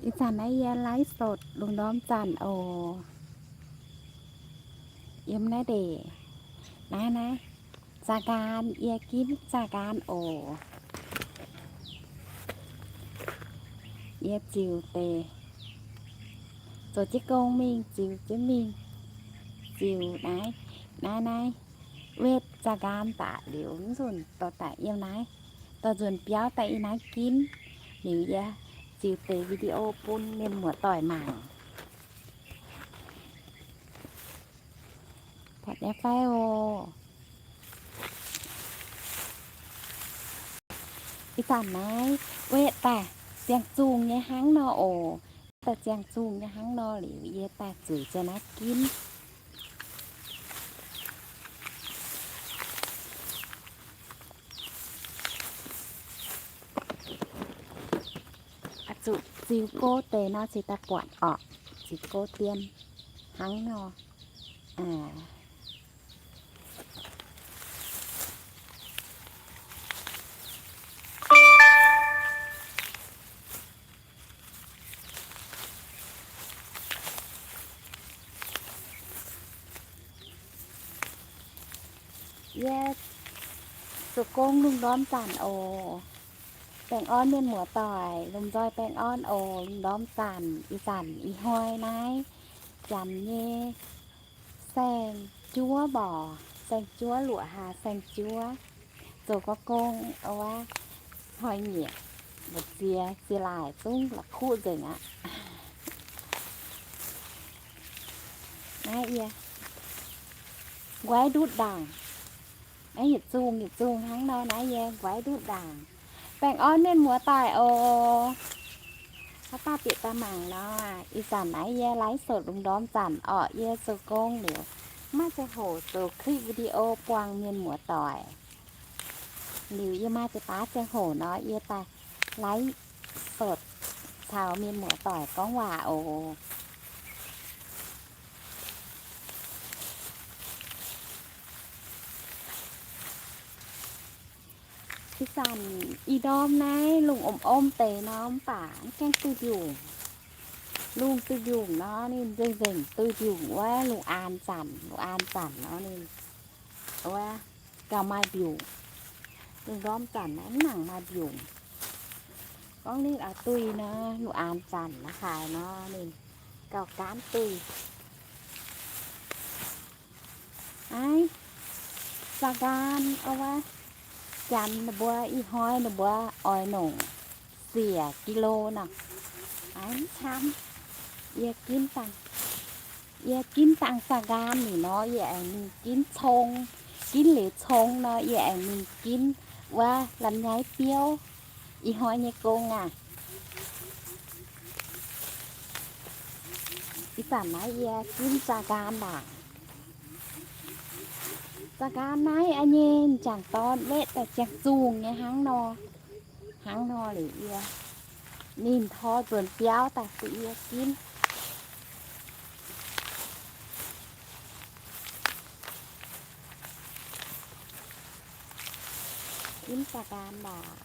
Ih zanc naaiv yie ไลฟ์สด lungh ndorm zanc oc. Yiem naaiv ndeic, naaiv naaiv, zaah nqaan, yie ginv zaah nqaan oc. Yie ziux deix, zoux jienv gong mingh ziux jienv mingh, ziux naaiv, naaiv naaiv, wetv zaah nqaan daaih liuz, mv nzunc dorh daaih yiem naaiv, dorh nzuonx biauv daaih yiem naaiv ginv. Liuz yie ziux deix video bun mienh muoz-doic mangc. Buatc nyei fai oc? Ih zanc naaiv wetv daaih ziangh zungh nyei hnangv nor oc. Daaih ziangh zungh nyei hnangv nor liuz, yie daaih zueiz za'naaiv ginv. Zuqc ziux go deix nor cingx daaih buatc orqc. Ziux go dien hnangv nor. Yie zoux gong lungh ndorm zanc oc. Baengh orn mienh muoz-doic, lomh nzoih baengh orn oc. Lungh ndorm zanc, ih zanc ih hnoi naaiv, janx nyei saeng-juov mborqc, saeng-juov luoqc haaix saeng-juov. Zoux gong, hnoi-nyieqc mbu'ziex ziex laaic zungv la'kuqv nzengc aqv. Naaiv yie nquaaiv ndutv ndaangc. Naaiv yietc zungh yietc zungh hnangv nor, naaiv yie nquaaiv ndutv ndaangc. Baengh orn mienh muoz-doic oc. Haaix dauh bieqc daaih mangc nor, ih zanc naaiv yie ไลฟ์สด lungh ndorm zanc orqc, yie zoux gong liuz, maiv ziangh hoc zoux คลิปวิดีโอ buangh mienh muoz-doic. Liuz yie maaih deix baav ziangh hoc nor, yie daaih ไลฟ์สด caux mienh muoz-doic gorngv waac oc. Ih zanc ih ndorm naaiv lungh om-om deix nor, mv baac mv gaengh duih mbiungc. Lungh duih mbiungc nor, ninh nzengc-nzengc duih mbiungc wuov lungh aan zanc, lungh aan zanc nor ninh wuov gauh maaih mbiungc. Lungh ndorm zanc naaiv mv nangc maaih mbiungc. Gorngv ninh oix duih nor, lungh aan zanc la'haaix nor ninh gauh gaanv duih. Aav, zaah nqaan wuov, janx ninh mbuo ih hnoi ninh mbuo oix nongc siec กิโล nor. Aav, mv camv. Yie ginv dangh, yie ginv dangh zaah nqaan liuz nor, yie aengx mingh ginv cong. Ginv liuz cong nor, yie aengx mingh ginv wuov ลำไย biouv. Ih hnoi nyei gong aac, ih zanc naaiv yie ginv zaah nqaan ndaangc. Zaah nqaan naaiv a'nyei m'jangc dorn wetv daaih ziangh zungh nyei hnangv nor, hnangv nor liuz yie ninh tor nzuonx biauv daaih bun yie ginv. Ginv zaah nqaan ndaangc.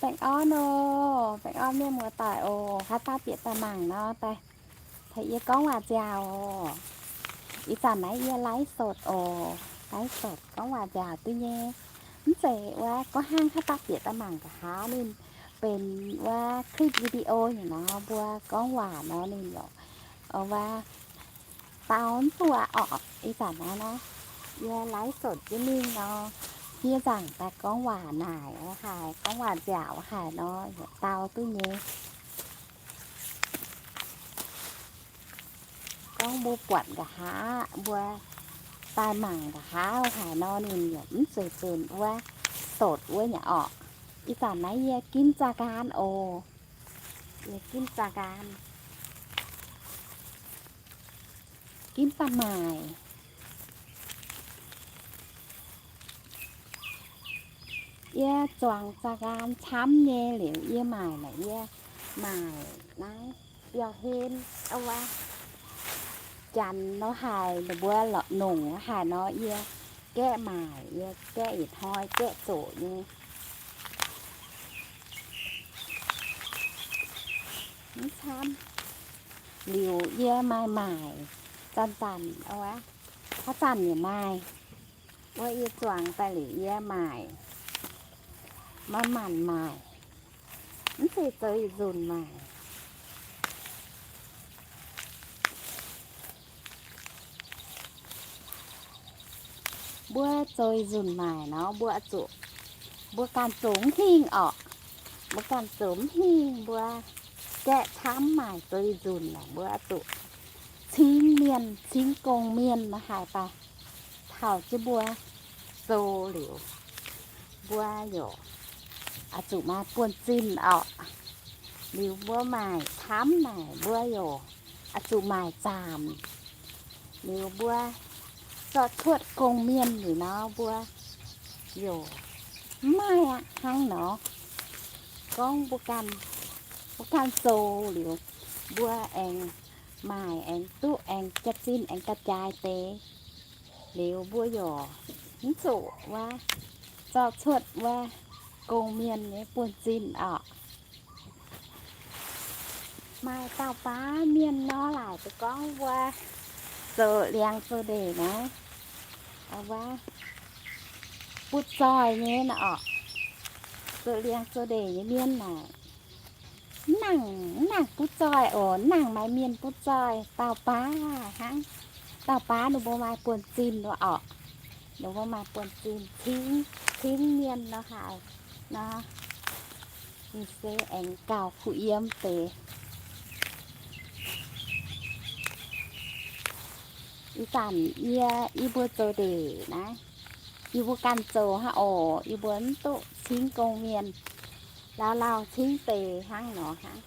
Baengh orn oc, baengh orn mienh muoz-doic oc. Haaix dauh bieqc daaih mangc nor, daaih tengx yie gorngv waac nziaauc oc. Ih zanc naaiv yie ไลฟ์สด oc, ไลฟ์สด gorngv waac nziaauc duqv nyei. Mv zeiz wuov gorngv hnangv haaix dauh bieqc daaih mangc nqa'haav ninh benx wuov คลิปวิดีโอ nyei nor, mbuo gorngv waac nor ninh yaac wuov dau mv buatc orqc. Ih zanc naaiv nor, yie ไลฟ์สด jienv mingh nor, fiev nzaangc daaih gorngv waac naaic haaix, gorngv waac nziaauc haaix nor, yaac dau duqv nyei. Gorngv mbuo buatc nqa'haav, mbuo daaih mangc nqa'haav haaix nor, ninh yaac mv zeiz benx wuov สด wuov nyei orqc. Ih zanc naaiv yie ginv zaah nqaan oc. Yie ginv zaah nqaan, ginv daaih maaic. Yie zuangx zaah nqaan camv nyei liuz, yie maaic naaic, yie maaic naaiv biauv-hlen, wuov, Janx nor haic, ninh mbuo lorqc nongc haic nor, yie gaeqv maaic, yie gaeqv yietc hnoi gaeqv zoqc nyei. Mv camv, liuz yie maaih maaic, zanc-zanc, haaix zanc yaac maaih. Wuov yie zuangx daaih liuz yie maaic, manc-manc maaic, mv zeiz zoux yietc nzunc maaic. Mbuo zoux yietc nzunc maaic nor, mbuo zuqc, mbuo ganh zoux mv hingh orqc. Mbuo ganh zoux mv hingh, mbuo gaeqv camv maaic zoux yietc nzunc naaic, mbuo zuqc cingv mienh, cingv gong-mienh nor haic daaih. Taux jienv mbuo zoux liuz, mbuo yaac oix zuqc maaih buonv-zinh orqc. Liuz mbuo maaic camv naaic, mbuo yaac oix zuqc maaic zaanc. Liuz mbuo zorqv cuotv gong-mienh liuz nor, mbuo yaac mv maaih aqv hnangv nor. Gorngv mbuo ganh, mbuo ganh zoux liuz, mbuo aengx maaic aengx duqv aengx jaax-zinh aengx ga'jaaix deix. Liuz mbuo yaac mv zuqc wuov zorqv cuotv wuov gong-mienh nyei buonv-zinh orqc. Maaih dauh baav mienh nor laaic deix gorngv wuov zoux liangx zoux ndeic naaiv, wuov butv zoih nyei nor orqc. Zoux liangx zoux ndeic nyei mienh naaic, mv nangc, mv nangc butv zoih oc, mv nangc maaih mienh butv zoih. Dauh baav hnangv, dauh baav ninh mbuo maaih buonv-zinh wuov orqc. Ninh mbuo maaih buonv-zinh cingv, cingv mienh nor haic nor, ninh se aengx gauh kuh yiem deix. Ih zanc yie, yie mbuo zoux ndeic naaiv, yie mbuo ganh zoux hnangv oc. Yie mbuo mv duqv cingv gong-mienh, lauh lauh cingv deix hnangv nor hnangv.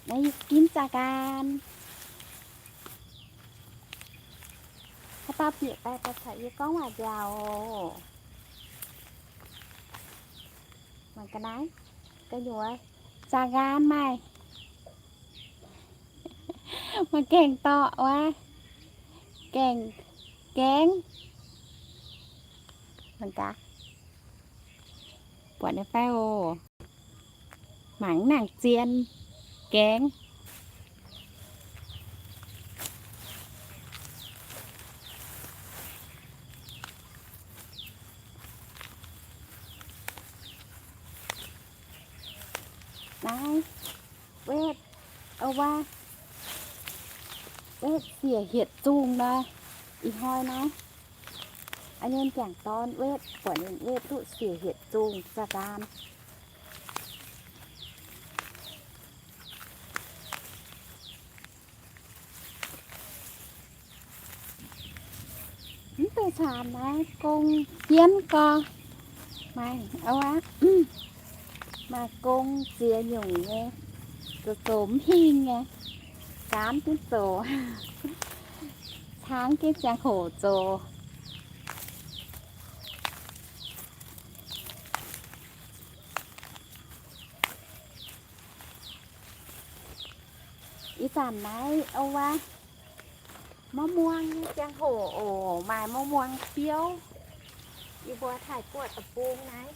Naaiv yie ginv zaah nqaang. Haaix dauh bieqc daaih daaih caux yie gorngv waac nziaauc. Mangc ga'naaiv, gu'nyuoz zaah nqaang maaih, maaih gaengh dorqc wuov, gaengh gaengh. Mangc gaax, buatc nyei fai oc. Mangc nangc zien gaengh. Naaiv wetv, wuov, wetv siec hietc zungh nor, ih hnoi naaiv, a'nyei m'jangc dorn wetv, buatc ninh wetv duqv siec hietc zungh zaah nqaang. Mv deix caanx naaiv gong jienv gorx, maaih, wuov, maaih gong ziex nyungc nyei, zoux zoux mv hingh nyei, gaanv jienv zoux, caangv jienv ziangh hoc zoux. Ih zanc naaiv, wuov, maiv muang nyei ziangh hoc oc, maaih maiv muang biouv. Yie mbuo Taiv-Guoqv deic-bung naaiv,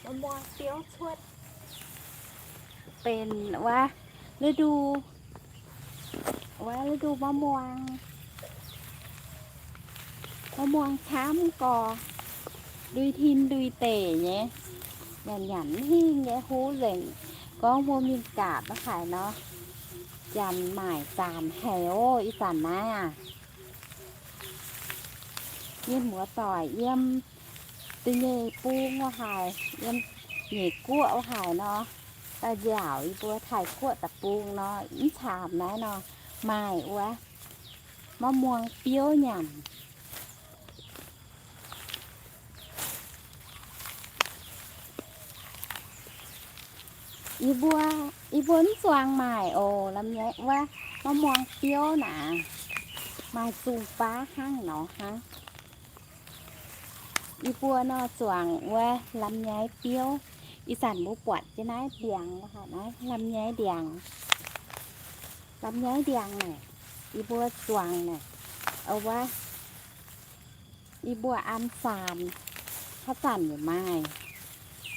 maiv muang biouv cuotv benx wuov ฤดู, wuov ฤดู maiv muang, maiv muang camv gorx, ndui tin ndui deic nyei, nyanc nyanc mv hingh nyei, huv nzengc, gorngv mbuo mingh gaatc wuov haic nor, janx maaic zaanc haic oc. Ih zanc naaiv aac, mienh muoz-doic yiem da'nyeic bung wuov haic, yiem nyeic guoqv wuov haic nor, daaih nziaauc yie mbuo Taiv-Guoqv deic-bung nor, mv caamx naaiv nor, maaih wuov maiv muang biouv nyanc. Yie mbuo, yie mbuo mv zuangx maaic oc. Lamh nyei wuov maiv muang biouv naaic, maaih zungh baav hnangv nor hnangv. Yie mbuo nor zuangx wuov lamh nyaiv biouv. Ih zanc mbuo buatc jienv naaiv ndiangx, naaiv lamh nyaiv ndiangx. Lamh nyaiv ndiangx naaic, yie mbuo zuangx naaic, wuov, yie mbuo an saanx, haaix zanc yaac maaih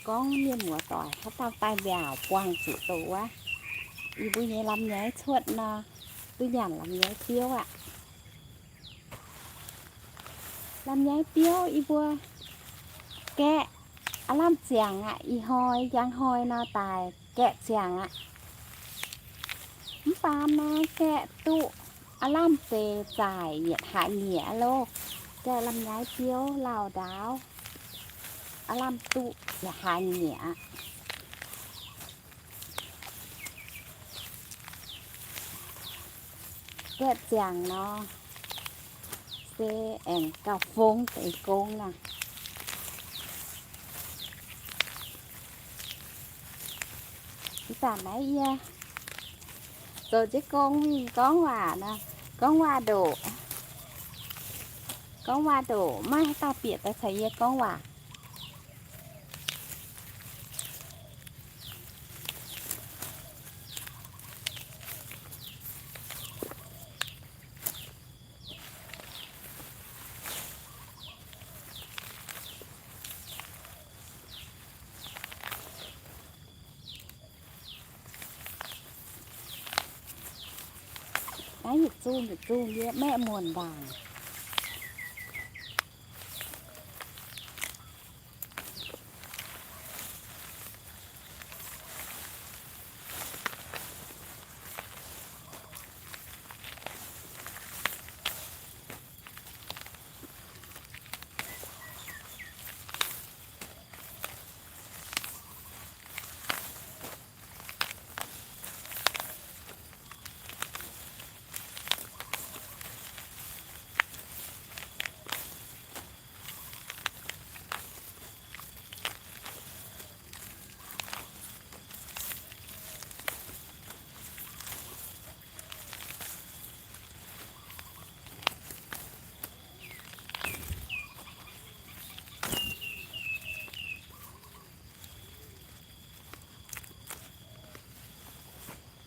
gorngv mienh muoz-doic haaix dauh daaih mbiaauc buangh zuqc doqc wuov, yie mbuo nyei lamh nyaiv cuotv nor, duqv nyanc lamh nyaiv biouv aqv. Lamh nyaiv biouv yie mbuo gaeqv aav lamh ziangx aqv. Ih hnoi njang hnoi nor daaih gaeqv ziangx aqv. Mv baac naaiv gaeqv duqv aav lamh deix zaaic yietc hlaax nyieqc loh. Gaeqv lamh nyaiv biouv lauh ndaauv aav lamh duqv yietc hlaax nyieqc aqv. Gaeqv ziangx nor, se aengx gauh fong deix gong aqv. Ih zanc naaiv yie zoux jienv gong mingh gorngv waac nor, gorngv waac ndoqc, gorngv waac ndoqc, maiv haaix dauh bieqc daaih caux yie gorngv waac. Naaiv yietc zungh yietc zungh yie maeqv muonc ndaangc.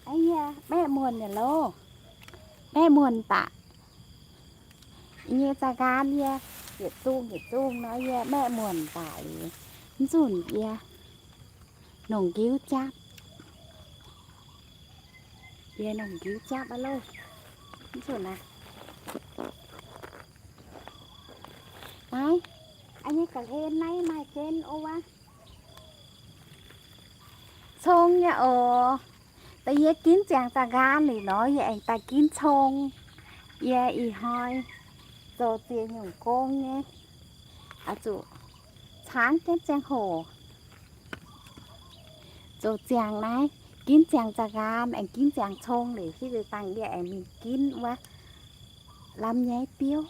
Aa, yie maeqv muonc nyei loh. Maeqv muonc daaih. Yie nyei za'nqaam yie yietc zungh yietc zungh nor yie maeqv muonc daaih liuz, mv zunc yie nongc nqiuv japv. Yie nongc nqiuv japv aqv loh. Mv zunc aqv. Naaiv, aa, nyei ga'hlen naaiv maaih jienv ov wuov. Cong nyei oc. Da'yietv ginv ziangx za'nqaam liuz nor, yie aengx daaih ginv cong. Yie ih hnoi zoux ziex nyungc gong nyei, oix zuqc caangv jienv ziangh hoc. Zoux ziangx naaiv, ginv ziangx za'nqaam aengx ginv ziangx cong liuz, hitv deix dangh yie aengx mingh ginv wuov lamh nyaiv biouv.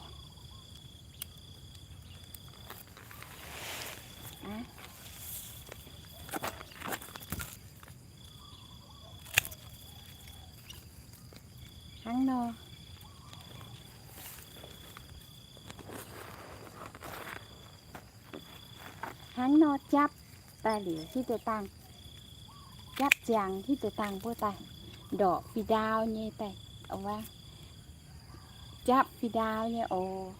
Hnangv nor, hnangv nor japv daaih liuz hitv deix dangh, japv ziangx hitv deix dangh mbuo daaih ndorqc fih ndaau nyei daaih, japv fih ndaau nyei oc.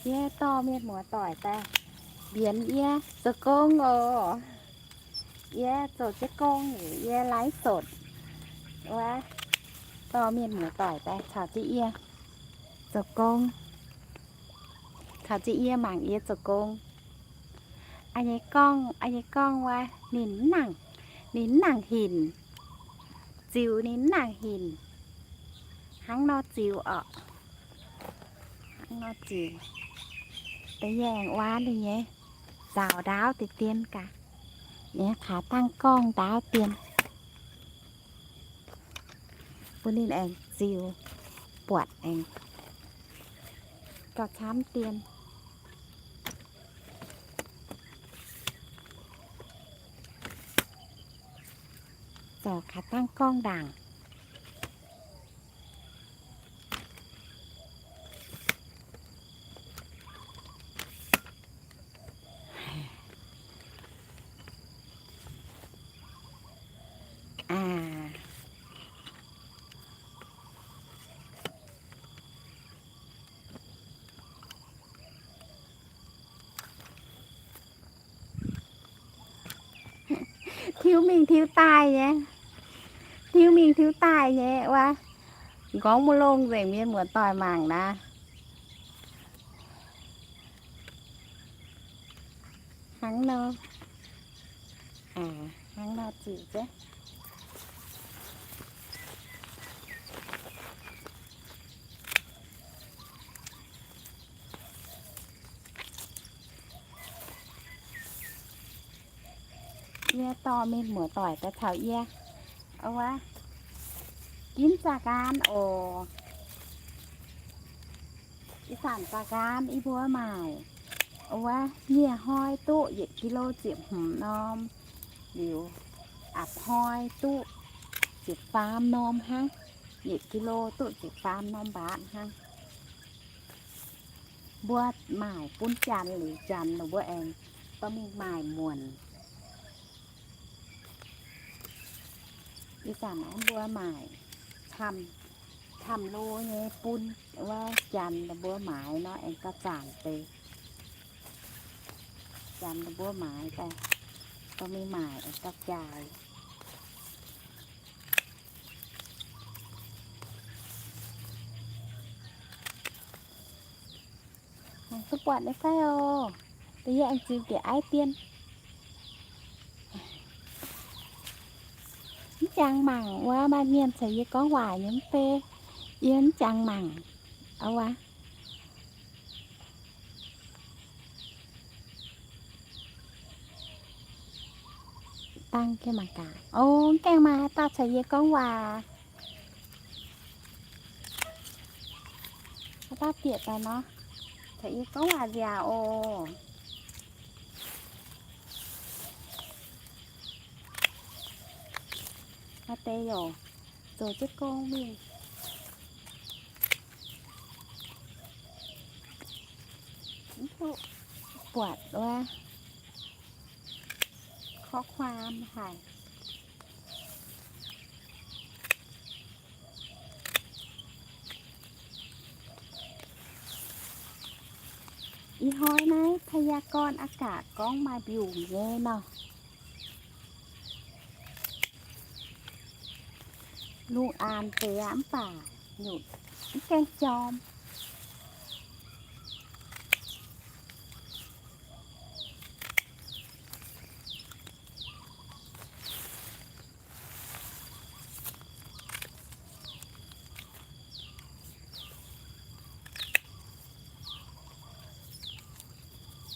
Yie dorh mienh muoz-doic daaih mbienx yie zoux gong oc. Yie zoux jienv gong liuz yie ไลฟ์สด wuov, dorh mienh muoz-doic daaih caux jienv yie zoux gong, caux jienv yie mangc yie zoux gong. Aa, nyei gorngv, aa, nyei gorngv wuov ninh mv nangc, ninh mv nangc hinc, ziux ninh mv nangc hinc. Hnangv nor ziux orqc. Hnangv nor ziux. Da'nyeic aengx wuov ninh nyei nzaaux ndaauv deix dien gaax. Ninh nyei kaax dangh gorngv ndaauv dien. Bun ninh aengx ziux buatc aengx gauh camv dien. Zoux kaaix dangh gorngv ndaangc. Tiuv mingh tiuv daaih nyei, tiuv mingh tiuv daaih nyei wuov. M'nqorngv mbu'longh nzengc, mienh muoz-doic mangc naaiv. Hnangv nor, hnangv nor ziux jienv. Yie dorh mienh muoz-doic daaih caux yie, wuov, ginv za'gaam oc. Ih zanc za'gaam yie mbuo maaic, wuov, nyieh hnoi duqv yietc kilo ziepc hmz norm, liuz apc hnoi duqv ziepc faam norm hnangv. Yietc kilo duqv ziepc faam norm mbaatv hnangv. Mbuo maaic bun janx liuz, janx ninh mbuo aengx dorh mingh maaic muonc. Ih zanc naaiv mbuo maaic camv, camv lo nyei bun wuov janx ninh mbuo maaiz nor aengx gauh zaangc deix. Janx ninh mbuo maaiz daaih, dorh mingh maaic aengx gauh jaaix. Mangc duqv buatc nyei fai oc. Da'yietv aengx ziux bieqc aiv dien. Mv jangx mangc wuov, maaih mienh caux yie gorngv waac nyei mv bei. Yie mv jangx mangc. Wuov, dangh jienv mangc gaax. O, mv gaengh maaih haaix dauh caux yie gorngv waac. Haaix dauh bieqc daaih nor, caux yie gorngv waac nziaauc oc. Maaih deix youc zoux jienv gong mingh. Mv duqv buatc wuov ข้อความ haic. Ih hnoi naaiv พยากรณ์อากาศ gorngv maaih mbiungc nyei nor. Lungh aanx deix mv baac nyutc mv gaengh jorm.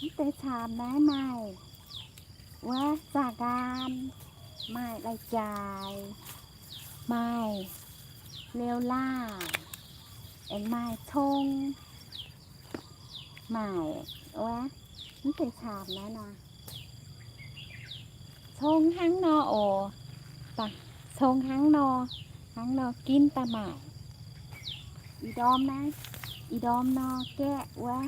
Mv deix caamx naaiv maaih wuov จากการ, maaih lai-jaaix, maaih liouh laah, aengx maaih cong. Maaic wuov, mv deix caamx naaiv nor, cong hnangv nor oc. Cong hnangv nor, hnangv nor ginv daaih maaic. Ih ndorm naaiv, ih ndorm nor gaeqv wuov,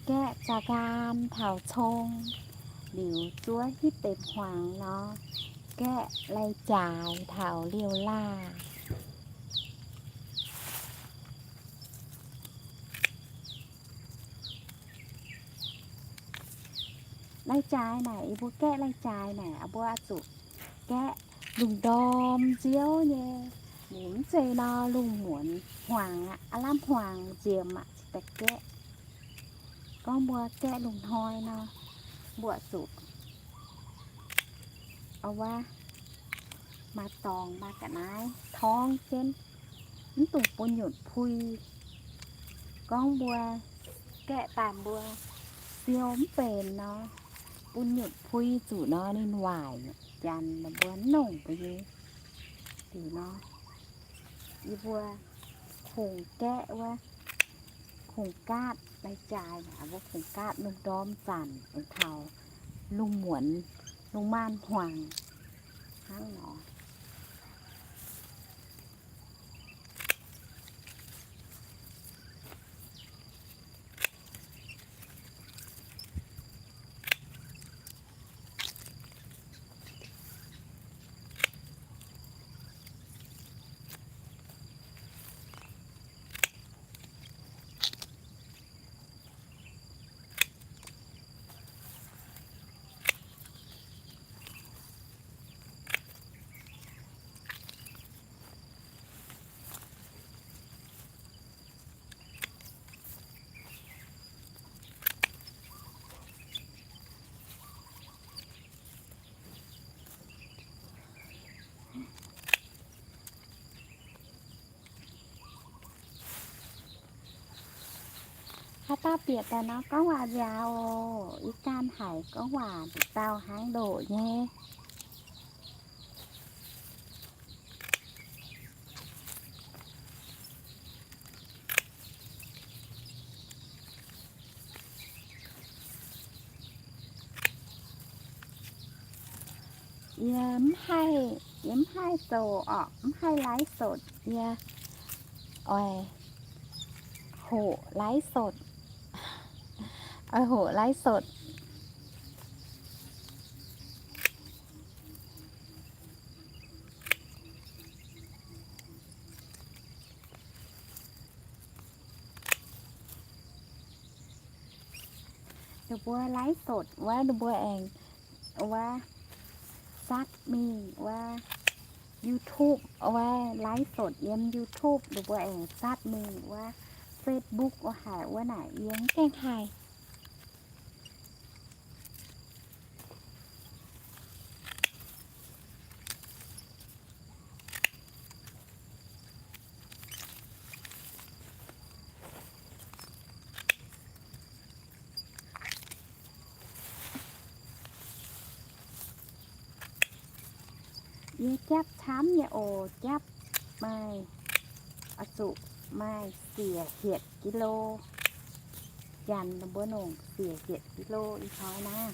gaeqv จากการ taux cong, liuz zuov hitv deix hmuangx nor, gaeqv lai-jaaix taux liouh laah. Lai-jaaix naaic, yie mbuo gaeqv lai-jaaix naaic, mbuo zuqc gaeqv lungh ndorm nziouv nyei. Liuz mv zeiz nor lungh muonz hmuangx aqv, aav lamh hmuangx nziemx aqv, cingx daaih gaeqv. Gorngv mbuo gaeqv lungh hnoi nor, mbuo zuqc wuov, maaih dorngx maaih ga'naaiv torngv jienv, mv dungx bun nyutc pui. Gorngv mbuo gaeqv daaih mbuo siou mv benx nor, bun nyutc pui zuqc nor ninh waaic, janx mbuo mv longc mbuo nyei. Liuz nor, yie mbuo kungx gaeqv wuov, kungx gaatv lai-jaaix, mbuo kungx gaatv lungh ndorm zanc aengx taux lungh muonz, lungh maanz hmuangx. hnangv nor. Haaix dauh bieqc daaih nor gorngv waac nziaaux oc. Ih ganh haiz gorngv waac nduqc dauh hnangv ndoqc nyei. Yie mv haih, yie mv haih zoux orqc, mv haih ไลฟ์สด yie oix hoqc ไลฟ์สด, oix hoqc ไลฟ์สด. Ninh mbuo ไลฟ์สด wuov, ninh mbuo aengx wuov ซัด mingh wuov YouTube, wuov ไลฟ์สด yiem YouTube, ninh mbuo aengx ซัด mingh wuov Facebook wuov haic, wuov naaic yie mv gaengh haih. Yie japv camv nyei oc, japv maaih, oix zuqc maaih siec hietc กิโล. Janx ninh mbuo nongc siec hietc กิโล ih hnoi naaiv.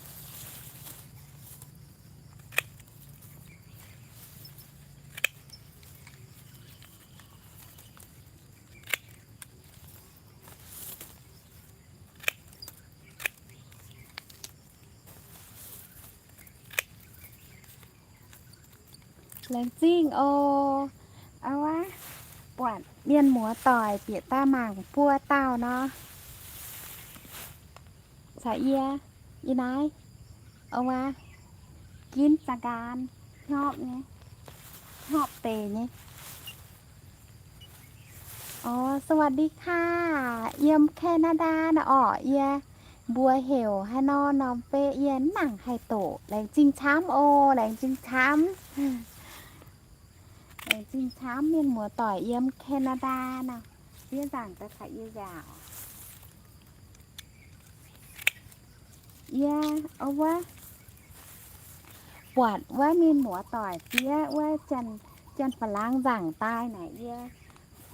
Laengz zingh oc. Wuov, buatc mienh muoz-doic bieqc daaih mangc buo dauh nor, caux yie, yie naaiv, wuov, ginv za'nqaan, hnyopv nyei, hnyopv deix nyei. Orv, สวัสดีค่ะ, yiem Canada naaiv orqc, yie mbuox heuc haaix nor norm fei yie mv nangc haih doqc. Laengz zingh camv oc, laengz zingh camv. Laengz zingh camv mienh muoz-doic yiem Canada naaiv, fiev nzaangc daaih caux yie nziaauc. Yie, wuov, buatc wuov mienh muoz-doic fiev wuov janx-fa'langz nzaangc daaih naaic, yie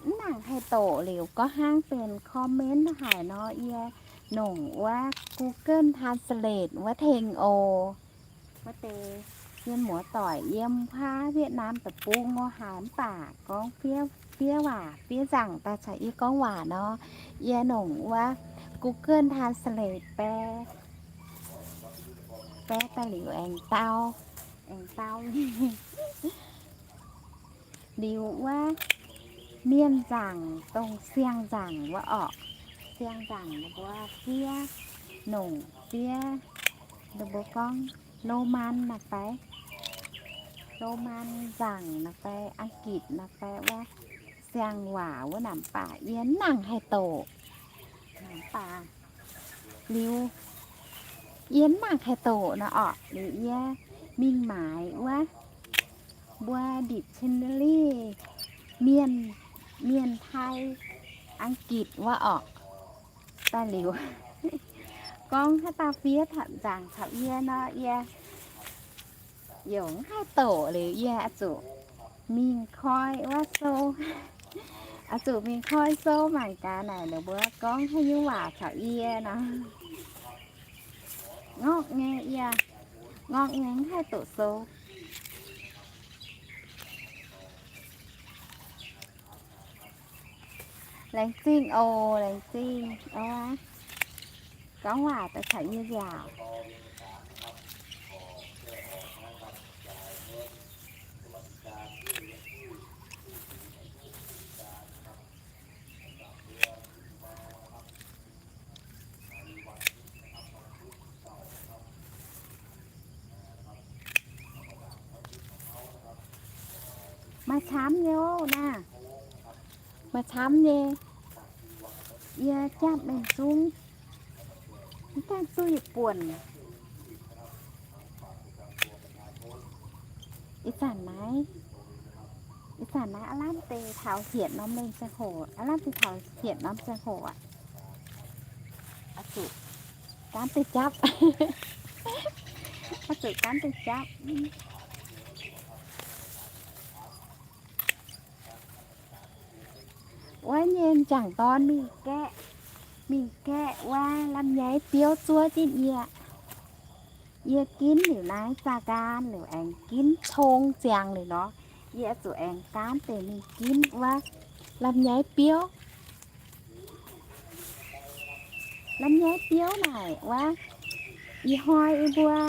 mv nangc haih doqc liuz gorngv hnangv benx comment haaix nor, yie nongc wuov Google Translate wuov tengx oc. Wuov deix mienh muoz-doic yiem huaav Vietnam deic-bung oc, haaix mv baac gorngv fiev, fiev waac fiev nzaangc daaih caux yie gorngv waac nor, yie nongc wuov Google Translate bae, bae daaih liuz aengx dau, aengx dau liuz wuov mienh nzaangc, dongh siang-nzaangc wuov orqc. Siang-nzaangc mbuo fiev, nongc fiev, ninh mbuo gorngv Loman naaic fai, Loman nzaangc naaic fai, Ang^gitc naaic fai, wuov siang waac wuov naaic, mv baac yie mv nangc haih doqc. Mv baac liuz yie mv nangc haih doqc nor orqc, liuz yie mingh maaiz wuov mbuo dictionary, mienh, mienh Tai, Ang^gitc wuov orqc. Daaih liuz gorngv haaix dauh fiev nzaangc caux yie nor, yie yaac mv haih doqc, liuz yie oix zuqc mingh koi wuov sou, oix zuqc mingh koi sou mangc gaax naaic ninh mbuo gorngv haaix nyungc waac caux yie nor. Ngorc nyei, yie ngorc nyei, mv haih doqc sou. Laengz zingh oc, laengz zingh oc. Gorngv waac daaih caux yie nziaauc. Maaih camv nyei oc naaiv. Maaih camv nyei. Yie japv mengh zungv, mv gaengh duqv yietc buonc. Ih zanc naaiv, ih zanc naaiv aav lamh deix taux hietc norm lengh ziangh hoc, aav lamh deix taux hietc norm ziangh hoc aqv. Oix zuqc gaanv deix japv. Oix zuqc gaanv deix japv. Wuov nyei m'jangc dorn mingh gaeqv, mingh gaeqv wuov lamh nyaiv biouv zuov jienv yie. Yie ginv liuz naaiv zaah nqaang liuz aengx ginv cong ziangx liuz nor, yie zuqc aengx gaanv deix mingh ginv wuov lamh nyaiv biouv. Lamh nyaiv biouv naaic wuov, ih hnoi yie mbuo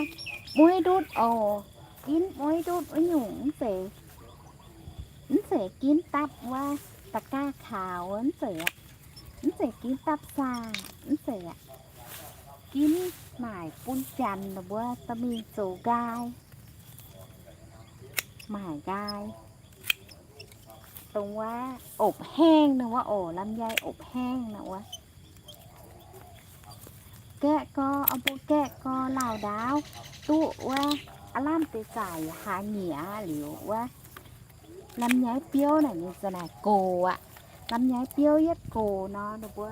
mueiv ndutv oc. Ginv mueiv ndutv wuov nyungc mv zeiz, mv zeiz ginv dapv wuov da'gaah kaux, mv zeiz, mv zeiz ginv dapv saah, mv zeiz aqv. Ginv maaic bun janx ninh mbuo dorh mingh zoux nqaai, maaic nqaai. Dongh wuov opv haengh nor wuov oc, lamh nyaiv opv haengh nor wuov. Gaeqv gau, mbuo gaeqv gau lauh ndaauv duqv wuov, aav lamh deix zaaic yaac hlaax nyieqc liuz wuov. Lamh nyaiv biouv naaic ninh za'naaic gox aqv. Lamh nyaiv biouv yietv gox nor, ninh mbuo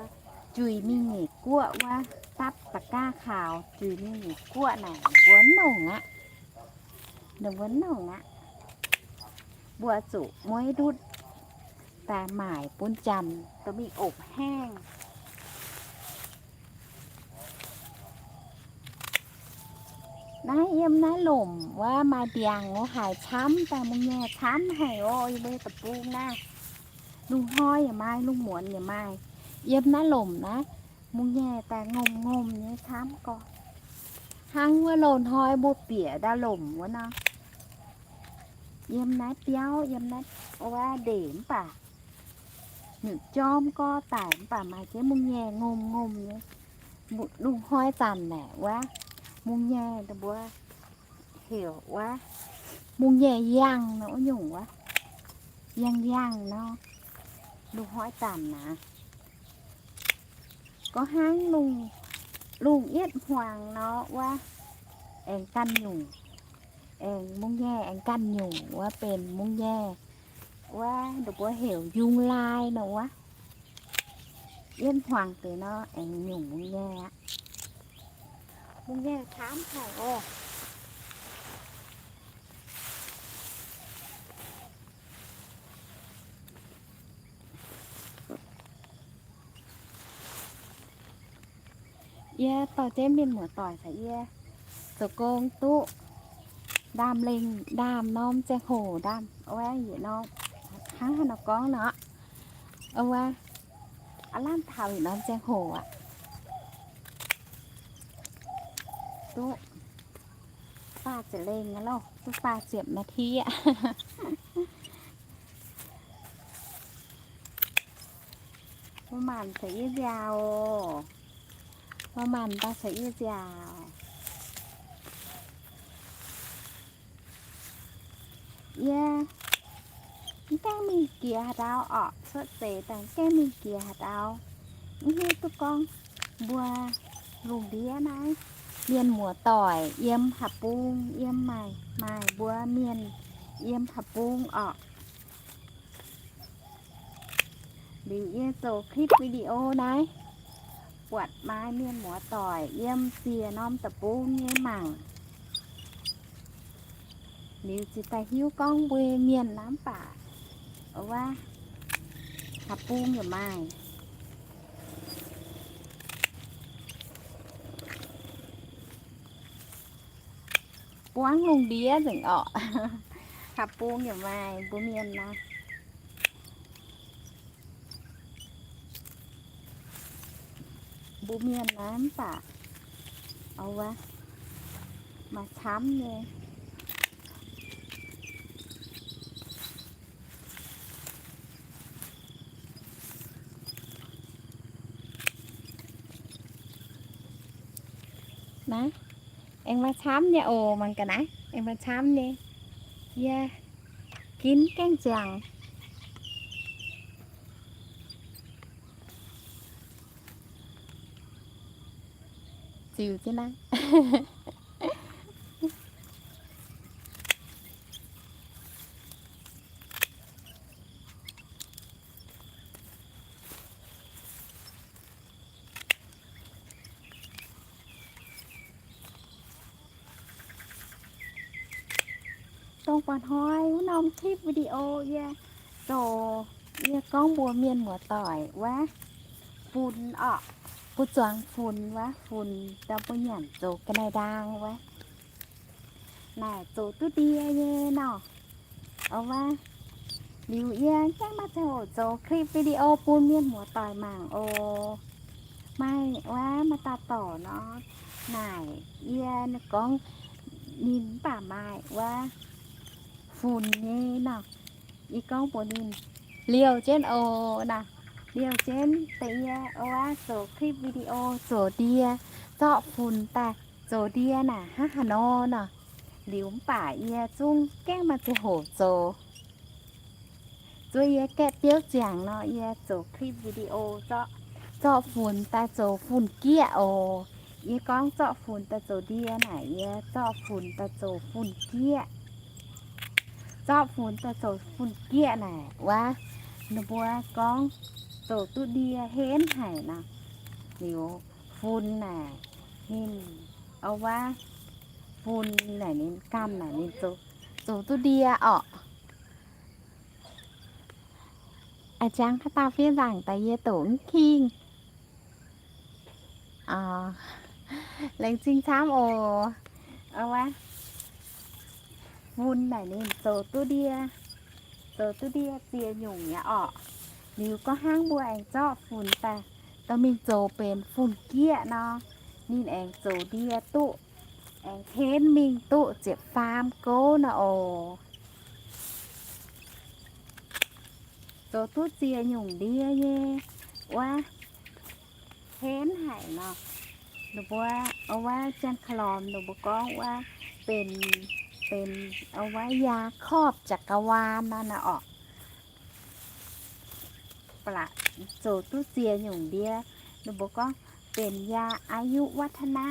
juix mingh nyeic guoqv wuov, dapv da'gaah kaux juix mingh nyeic guoqv naaic ninh mbuo mv nongc aqv. Ninh mbuo mv nongc aqv. Mbuo zuqc mueiv ndutv daaih maaic bun janx dorh mingh opv haengh. Naaiv yiem naaiv lomc wuov maaih ndiangx wuov haic camv daaih, mungh nyei camv haic oc. Yie mbuo deic-bung naaiv, lungh hnoi yaac maaih, lungh muonz yaac maaih. Yiem naaiv lomc naaiv, mungh nyei daaih ngomh ngomh nyei camv gorx. Hnangv wuov loz-hnoi mbuo bieqc ndau lomc wuov nor, yiem naaiv biauv, yiem naaiv wuov ndeic mv baac nyutc jorm gorx daic mv baac maaih jienv mungh nyei ngomh ngomh nyei. Lungh hnoi zanc naaic wuov, mungh nyei mbuo heuc wuov, mungh nyei yangh nor wuov nyungc wuov, yangh yangh nor, lungh hnoi zanc naaic. Gorngv hnangv lungh, lungh yietv hmuangx nor wuov, aengx ganh nyungc, aengx mungh nyei aengx ganh nyungc wuov benx mungh nyei wuov, ninh mbuo heuc yungh laai nor wuov. Yietv hmuangx deix nor aengx nyungc mungh nyei aqv. Mungh nyei camv haic oc. Yie dorh jienv mienh muoz-doic caux yie zoux gong duqv ndaamv-lengh ndaamv norm ziangh hoc ndaamv, wuov yietc norm, hnangv haaix nor gorngv nor, wuov, aav lamh taux yietc norm ziangh hoc aqv. Duqv faah ziepc lengh aqv loh, duqv faah ziepc นาที aqv. Mbuo maanc caux yie nziaauc oc. Mbuo maanc daaih caux yie nziaauc. Yie mv gaengh mingh jiex haaix ndau orqc, cuotv seix daaih mv gaengh mingh jiex haaix ndau. Mv hiuv duqv gorngv mbuo lungh ndiev naaiv mienh muoz-doic yiem haaix bung yiem, maaih, maaih mbuo mienh yiem haaix bung orqc. Liuz yie zoux คลิปวิดีโอ naaiv, buatc maaih mienh muoz-doic yiem ziex norm deic-bung nyei mangc. Liuz ziouc daaih hiuv gorngv mbuo mienh naaiv mv baac wuov, haaix bung yaac maaih. Buangv lungh ndiev nzengc orqc. Haaix bung yaac maaih mbuo mienh naaiv. Mbuo mienh naaiv mv baac, o wuov, maaih camv nyei. Naaiv, aengx maaih camv nyei oc, mangc gaax naaiv, aengx maaih camv nyei. Yie ginv gaengh ziangx. Ziux jienv naaiv. Dongh mba'hnoi wuov norm clip video yie zoux, yie gorngv mbuox mienh muoz-doic wuov, fun orqc, mbuo zuangx fun wuov, fun daaih mbuo nyanc zoux ga'naaiv-ndaang wuov. Naaic zoux duqv ndie nyei nor. Wuov, liuz yie gaengh maaih ziangh hoc zoux clip video bun mienh muoz-doic mangc oc. Maaih wuov, maaih dauh dorc nor, naaic yie gorngv ninh mv baac maaih wuov, fun nyei nor. Yie gorngv mbuox ninh liouh jienv oc nor. Liouh jienv da'yie wuov zoux clip video zoux ndie, zorqv fun daaih zoux ndie naaic hnangv haaix nor nor. Liuz mv baac yie zungv gaengh maaih ziangh hoc zoux. Zuov yie gaeqv biouv ziangx nor, yie zoux clip video zorqv, zorqv funx daaih zoux fun-gieqv oc. Yie gorngv zorqv funx daaih zoux ndie naaic, yie zorqv funx daaih zoux fun-gieqv. Zorqv funx daaih zoux fun-gieqv naaic wuov, ninh mbuo gorngv zoux duqv ndie henv haic nor. Liuz fun naaic, ninh, o wuov, fun naaic ninh ganh naaic ninh zoux, zoux duqv ndie orqc. A'jangv haaix dauh fiev nzaangc daaih yie doqc mv kingh. Laengz zingh camv oc. Wuov, fun naaic ninh zoux duqv ndie, zoux duqv ndie ziex nyungc nyei orqc. Liuz gorngv hnangv mbuo aengx zorqv funx daaih dorh mingh zoux benx fun-gieqv nor, ninh aengx zoux ndie duqv, aengx henv mingh duqv ziepc faam gouv nor oc. Zoux duqv ziex nyungc ndie nyei wuov, henv haic nor. Ninh mbuo, o wuov, janx-klormx ninh mbuo gorngv wuov, benx, benx, o wuov, ยาครอบจักรวาล nor naaic orqc. Zoux duqv ziex nyungc ndie, ninh mbuo gorngv benx ยาอายุวัฒนะ.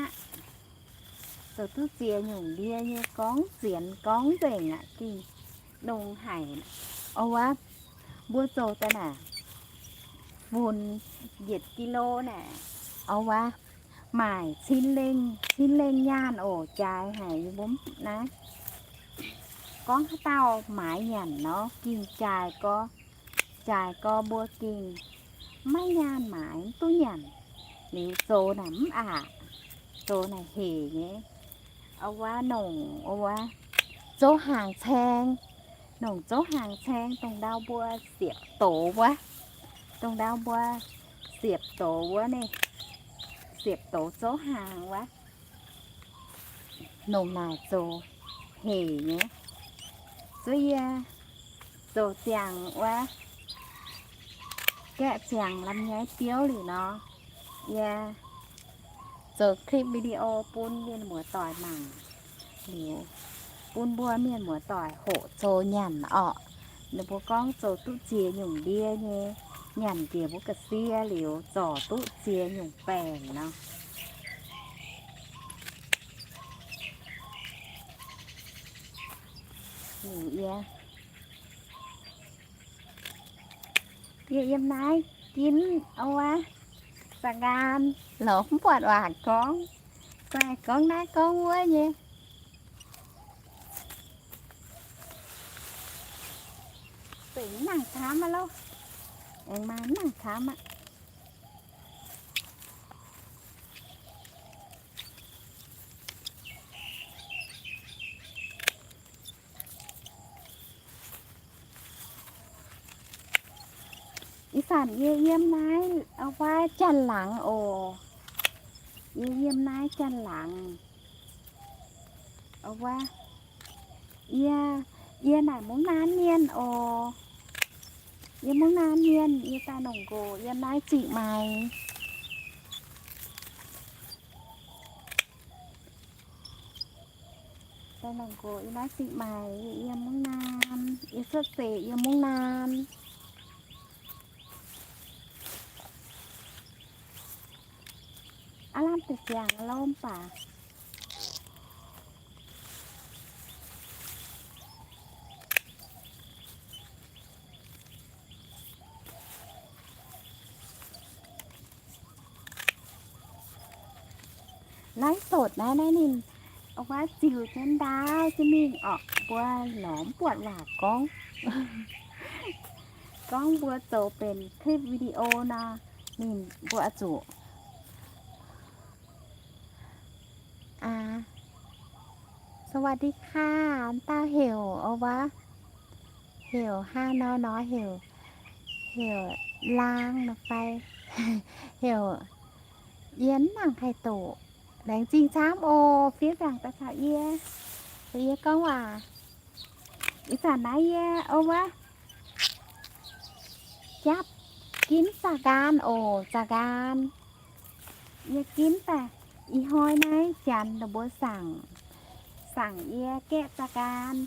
Zoux duqv ziex nyungc ndie nyei gorngv zienx gorngv nzengc aqv, gengh longx haic. O wuov, mbuo zoux daaih naaic, funx yietc กิโล naaic, o wuov, maaic cin lengh, cin lengh nyaanh oc, jaaix haic yie mbuo naaiv. Gorngv haaix dauh maaiz nyanc nor, gengh jaaix gorx, jaaix gorx mbuo gengh maiv nyaanh maaiz, mv duqv nyanc. Liuz zoux naaic mv aqc, zoux naaic hec nyei. O wuov, nongc, o wuov, zouv haangc caeng, nongc zouv haangc caeng, dongh ndau mbuo siepv douz wuov, dongh ndau mbuo siepv douz wuov naaic, siepv douz zouv haangc wuov. Nongc naaic zoux hec nyei. Zuov yie zoux ziangx wuov, gaeqv ziangx lamh nyaiv biouv liuz nor, yie zoux clip video bun mienh muoz-doic mangc liuz, bun mbuo mienh muoz-doic hoqc zoux nyanc orqc. Ninh mbuo gorngv zoux duqv ziex nyungc ndie nyei, nyanc njiec mbuo ga'sie liuz zorc duqv ziex nyungc baengc nor. Liuz yie, yie yiem naaiv ginv wuov, za'ngaanc lorz mv buatc waac gorngv, guaih gorngv naaiv gorngv wuov nyei. Beic mv nangc camv aqv loh. Aengx maaih mv nangc camv aqv. Ih zanc yie yiem naaiv wuov janx-laangz oc. Yie yiem naaiv Janx-Laangc. Wuov, yie, yie naaic Mungv Naan mienh oc. Yie Mungv Naan mienh, yie daaih longc nqox yiem naaiv Zingh Maix. Daaih longc nqox yiem naaiv Zingh Maix, yie yiem Mungv Naan, yie cuotv seix yiem Mungv Naan. Aav lamh deix ziangx lomh baac. Live sổ naaiv, naaiv ninh wuov ziux jienv ndaauv jienv mingh orqc, mbuo lorz mv buatc waac gorngv. Gorngv mbuo zoux benx คลิปวิดีโอ nor, ninh mbuo zuqc สวัสดีค่ะ dauh heuc wuov, heuc hnangv nor nor heuc, heuc laang nor fai, heuc yie mv nangc haih doqc. Laengz zingh camv oc, fiev nzaangc daaih caux yie, yie gorngv waac. Ih zanc naaiv yie wuov japv ginv za'ngaan oc, za'ngaan. Yie ginv daaih ih hnoi naaiv janx ninh mbuo saangc, saangc yie gaeqv za'ngaan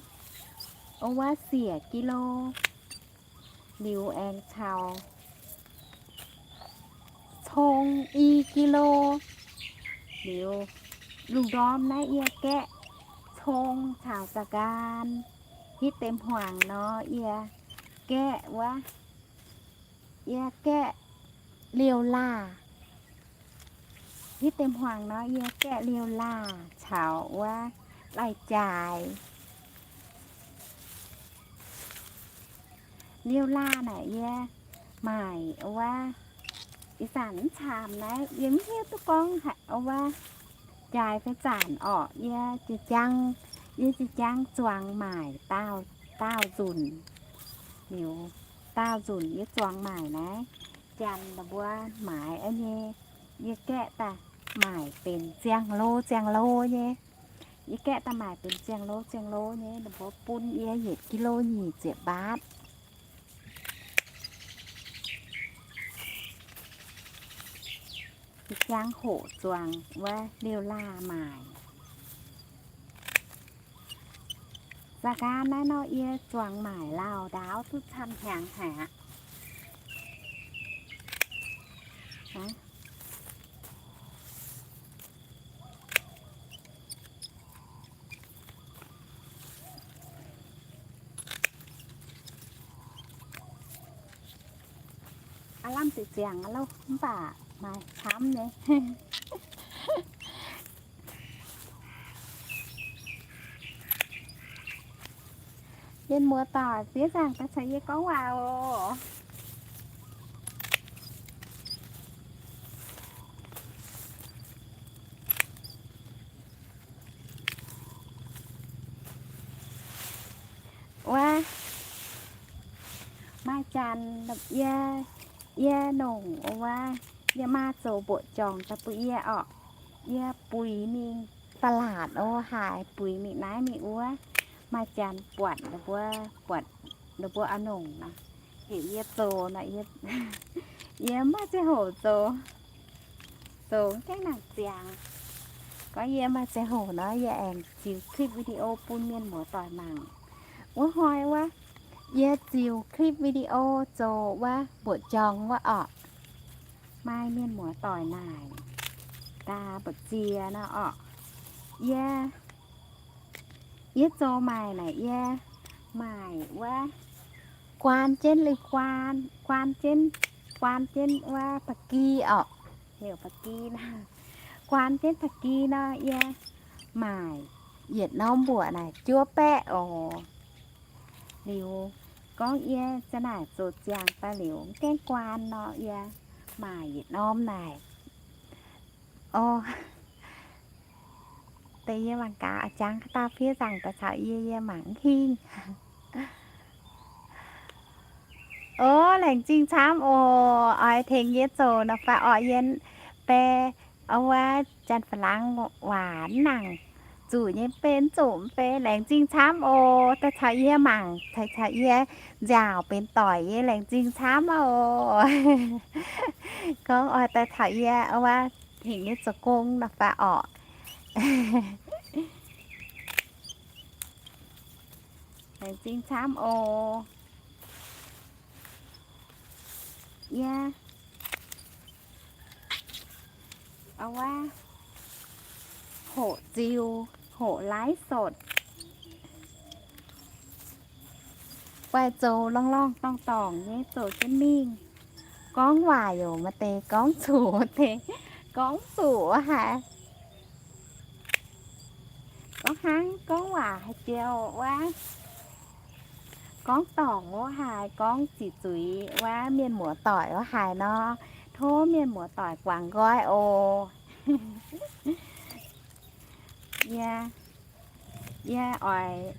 wuov siec กิโล liuz aengx caux cong i กิโล liuz, lungh ndorm naaiv yie gaeqv cong caux za'ngaan. Hitv deix hmuangx nor yie gaeqv wuov, yie gaeqv liouh laah. Hitv deix hmuangx nor yie gaeqv liouh laah caux wuov lai-jaaix. Liouh laah naaic yie maaic wuov, ih zanc mv caamx naaiv yie mv hiuv duqv gorngv haic wuov, jaaix fai zanc orqc, yie jiex jangv, yie jiex jangv zuangx maaic daauh, daauh nzunc. Liuz daauh nzunc yie zuangx maaic naaiv, janx ninh mbuo maaiz nyei, yie gaeqv daaih maaic benx ziangh lo ziangh lo nyei. Yie gaeqv daaih maaic benx ziangh lo ziangh lo nyei, ninh mbuo bun yie yietc กิโล nyic ziepc mbaatv. Yie jangv hoqc zuangx wuov liouh laah maaic. Za'ngaan naaiv nor yie zuangx maaic lauh ndaauv duqv camv hnyangx haic aqv. Aav lamh deix ziangx aqv loh, mv baac maaih camv nyei. Mienh muoz-doic, fiev nzaangc daaih caux yie gorngv waac oc. Wuov, maaih janx yie, yie nongc wuov, yie maa zoux mbuoqc jorngc daaih bun yie orqc. Yie buix mingh ตลาด oc, haaix buix mingh naaiv mingh wuov. Maaih janx buatc ninh mbuo, buatc ninh mbuo oix nongc nor, heuc yie zoux nor, yie, yie mv maaih ziangh hoc zoux, zoux mv gaengh nangc ziangx. Gorngv yie maaih ziangh hoc nor, yie aengx ziux คลิปวิดีโอ bun mienh muoz-doic mangc. Wuov hnoi wuov, yie ziux คลิปวิดีโอ zoux wuov mbuoqc jorngc wuov orqc. Maaih mienh muoz-doic naaic, daa mbu'ziex nor orqc. Yie, yie zoux maaic naaic, yie maaic wuov, guaan jienv lui-guaan, guaan jienv, guaan jienv wuov ba'gi orqc, heuc ba'gi nor. Guaan jienv ba'gi nor, yie maaic yietc norm mbuoqc naaic juov baeqv oc. Liuz gorngv yie za'naaic zoux ziangx daaih liuz mv gaengh guaan nor, yie maaic yietc norm naaic. O, deix yie mangc gaax, a'jangv haaix dauh fiev nzaangc daaih caux yie, yie mangc mv hingh. O, laengz zingh camv oc. Oix tengx yie zoux nor fai orqc, yie bae, wuov, janx-fa'langx waac mv nangc zuqc nyei, benx zuqc mv bei, laengz zingh camv oc. Daaih caux yie mangc, caux yie nziaauc benx doic, yie laengz zingh camv oc. Gorngv oix daaih caux yie wuov, hingh nyei zoux gong nor fai orqc. Laengz zingh camv oc. Yie wuov, hoqc ziux, hoqc ไลฟ์สด, guaih zoux lorngh lorngh dorngh dorngh nyei zoux jienv mingh. Gorngv waac yaac maaih deix gorngv zuqc, maaih deix gorngv zuqc wuov haic. Gorngv hnangv gorngv waac haaix diuh wuov, gorngv dorngc wuov haic, gorngv ziqc zuiz wuov mienh muoz-doic wuov haic nor, tov mienh muoz-doic guangc nqoi oc. Yie, yie oix,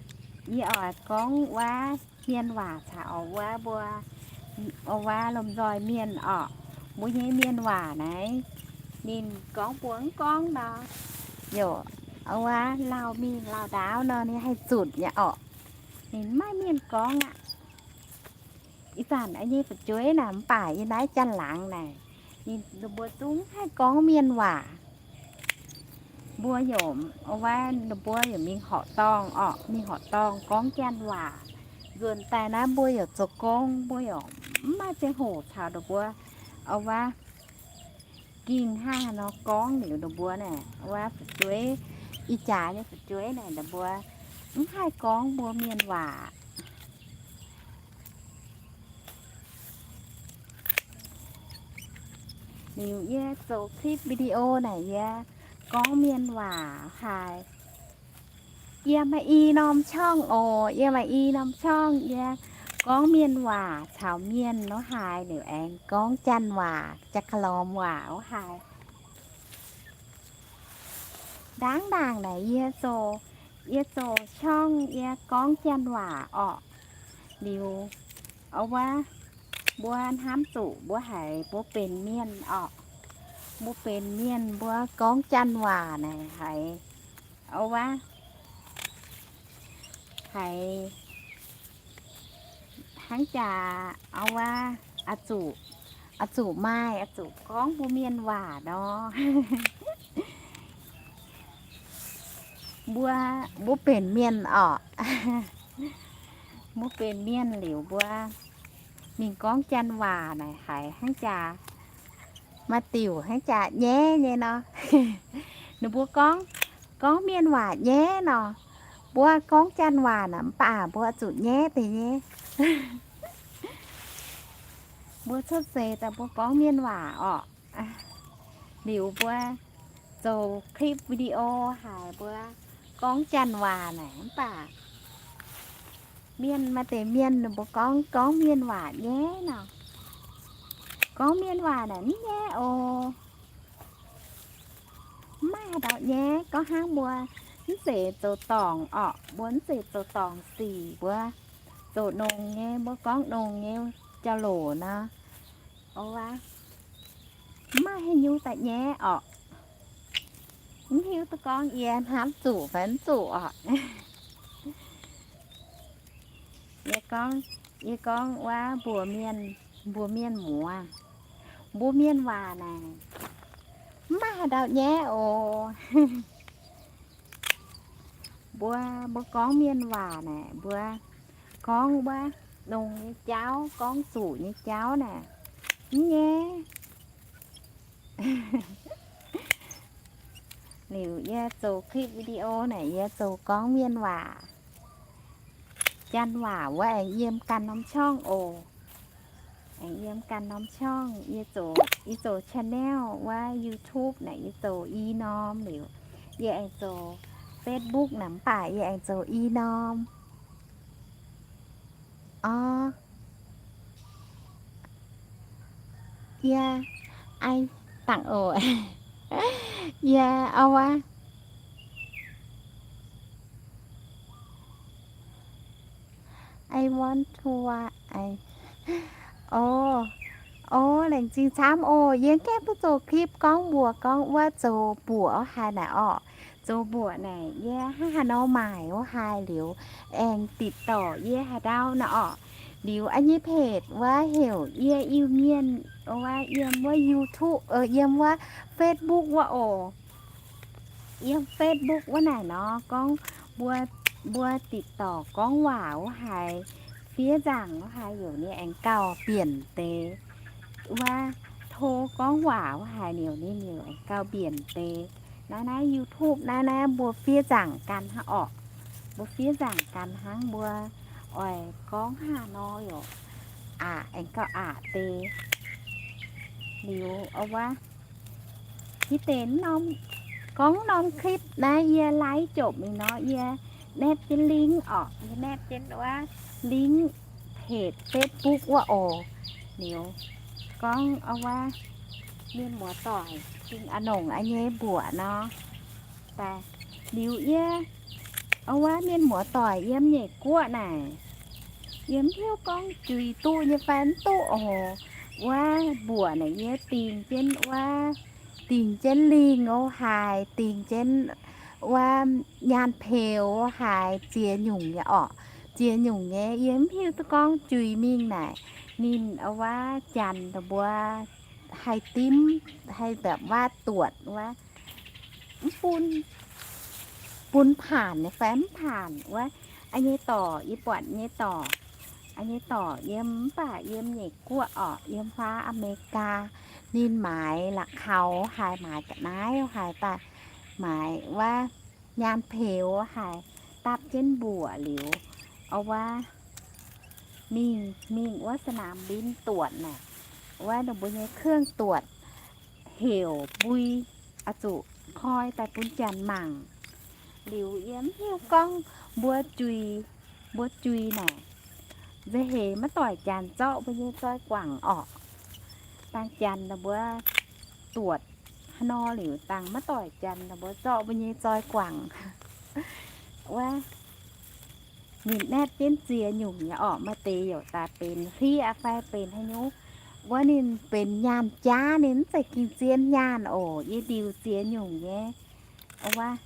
yie oix gorngv wuov hmien waac caux wuov mbuo, wuov lomh nzoih mienh orqc, mbuo nyei mienh waac naaiv, ninh gorngv mbuo mv gorngv nor, yaac wuov lauh mingh lauh ndaauv nor ninh haih zunc nyei orqc. Ninh maiv mienh gorngv aqv. Ih zanc yie nyei fu'jueiv naaic mv baac yie naaiv janx-laangz naaic, ninh mbuo zungv haih gorngv mienh waac. Mbuo yaac, wuov, ninh mbuo yaac mingh horqc dorngh orqc, mingh horqc dorngh gorngv janx waac. Nzuonx daaih naaiv mbuo yaac zoux gong, mbuo yaac mv maaih ziangh hoc caux ninh mbuo, wuov, ging hnangv haaix nor gorngv liuz ninh mbuo naaic, wuov, fu'jueiv, ih jaax nyei fu'jueiv naaic ninh mbuo mv haih gorngv mbuo mienh waac. Liuz yie zoux คลิป video naaic yie gorngv mienh waac haic. Yie maaih i norm ช่อง oc, yie maaih i norm ช่อง, yie gorngv mienh waac caux mienh wuov haic, liuz aengx gorngv janx waac, jaa-ka-lorm waac wuov haic. Ndaangc ndaangc naaic yie zoux, yie zoux ช่อง yie gorngv janx waac orqc. Liuz, wuov, mbuo hnamv zuqc mbuo haiz mbuo benx mienh orqc, mbuo benx mienh mbuo gorngv janx waac naaic haiz, wuov, haiz hnangv jaax, wuov, oix zuqc, oix zuqc maaih, oix zuqc gorngv mbuo mienh waac nor. Mbuo, mbuo benx mienh orqc, mbuo benx mienh liuz mbuo mingh gorngv janx waac naaic haiz hnangv jaax, maaih diuc hnangv jaax nyaiv nyei nor. Ninh mbuo gorngv, gorngv mienh waac nyaiv nor, mbuo gorngv janx waac naaic mv baac mbuo zuqc nyaiv deix nyei. Mbuo cuotv seix daaih mbuo gorngv mienh waac orqc. Liuz mbuo zoux คลิป video haiz mbuo gorngv janx waac naaic mv baac mienh, maaih deix mienh ninh mbuo gorngv, gorngv mienh waac nyaiv nor. Gorngv mienh waac naaic mv nyaiv oc. Mv maaih haaix dauh nyaiv. Gorngv hnangv mbuo mv zeiz zoux dorngc orqc, mbuo mv zeiz zoux dorngc sic, mbuo zoux nongx nyei, mbuo gorngv nongx nyei jauv-louc nor, mv maaih haaix nyungc daaih nyaiv orqc. Mv hiuv duqv gorngv yie hnamv zuqc fai mv zuqc orqc. Yie gorngv, yie gorngv wuov mbuox mienh, mbuox mienh muoz, mbuo mienh waac naaic, mv maaih haaix dauh nyaiv oc. Mbuo, mbuo gorngv mienh waac naaic, mbuo gorngv wuov nongx nyei jauv, gorngv zuqc nyei jauv naaic, mv nyaiv. Liuz yie zoux คลิป video naaic, yie zoux gorngv mienh waac. Janx waac wuov aengx yiem ganh norm ช่อง oc. Aengx yiem ganh norm ช่อง. Yie zoux, yie zoux channel wuov YouTube naaic, yie zoux i norm liuz. Yie aengx zoux Facebook naaic mv baac yie aengx zoux i norm. Orv, yie, ai, dangc oc. Yie, o, wuov, I want to, o, O, laengz zingh camv oc. Yie gaengh duqv zoux คลิป gorngv mbuox gorngv wuov zoux mbuoqc wuov haaix naaic orqc. Zoux mbuoqc naaic yie hnangv haaix nor maaic wuov haaix liuz aengx ติดต่อ yie haaix ndau naaic orqc. Liuz a'nyei เพจ wuov heuc Yie Iu-Mienh, wuov yiem wuov YouTube, yiem wuov Facebook wuov oc. Yiem Facebook wuov naaic nor gorngv mbuo, mbuo ติดต่อ gorngv waac wuov haaix, fiev nzaangc wuov haaix, youc ninh aengx gauh mbienc deix. Wuov โทร gorngv waac wuov haaix, youc ninh youc aengx gauh mbienc deix. Naaiv naaiv YouTube naaiv naaiv mbuo fiev nzaangc gan hnangv orqc. Mbuo fiev nzaangc gan hnangv, mbuo oix gorngv haaix nor youc aqc, aengx gauh aqc deix. Liuz wuov hitv deix norm, gorngv norm คลิป naaiv yie ไลฟ์ jopv mingh nor, yie naetv jienv ลิงก์ orqc. Yie naetv jienv wuov ลิงก์ เพจ Facebook wuov oc. Liuz gorngv wuov mienh muoz-doic gengh a'nongc a'nyei mbuoqc nor. Daaih liuz yie, wuov mienh muoz-doic yiem Nyeic Guoqv naaic, yie mv hiuv gorngv juix duqv nyei fai mv duqv oc. Wuov mbuoqc naaic yie dingc jienv wuov, dingc jienv lingh wuov haaix, dingc jienv wuov nyaanh peux wuov haaix ziex nyungc nyei orqc. Ziex nyungc nyei yie mv hiuv duqv gorngv juix mingh naaic ninh wuov janx daaih mbuo haih dimv, haih แบบว่า ตรวจ wuov, mv bun, bun ผ่าน nyei fai mv ผ่าน wuov. A'nyei dorc yie buatc nyei dorc, a'nyei dorc yiem mv baac yiem Nyeic Guoqv orqc, yiem huaav Aa^me^li^gaa. Ninh maaiz la'kaux haaix, maaiz ga'naaiv haaix daaih, maaiz wuov nyaanh peux haaix, dapv jienv mbuoqc liuz, wuov mingh, mingh wuov สนามบิน ตรวจ naaic, wuov ninh mbuo nyei เครื่องตรวจ heuc mbui, oix zuqc koi daaih bun janx mangc. Liuz yie mv hiuv gorngv mbuo juix, mbuo juix naaic nza'heix maiv doic janx zorqv mbuo nyei zoi guangc orqc. Dangh janx ninh mbuo ตรวจ haaix nor liuz, dangh maiv doic janx ninh mbuo zorqv mbuo nyei zoi guangc. Wuov ninh naetv jienv ziex nyungc nyei orqc, maaih deix youc daaih benx hlieqv fai benx haaix nyungc. Wuov ninh benx nyaanh jaav, ninh mv zeiz ging-zien nyaanh oc. Yie ndiux ziex nyungc nyei. Wuov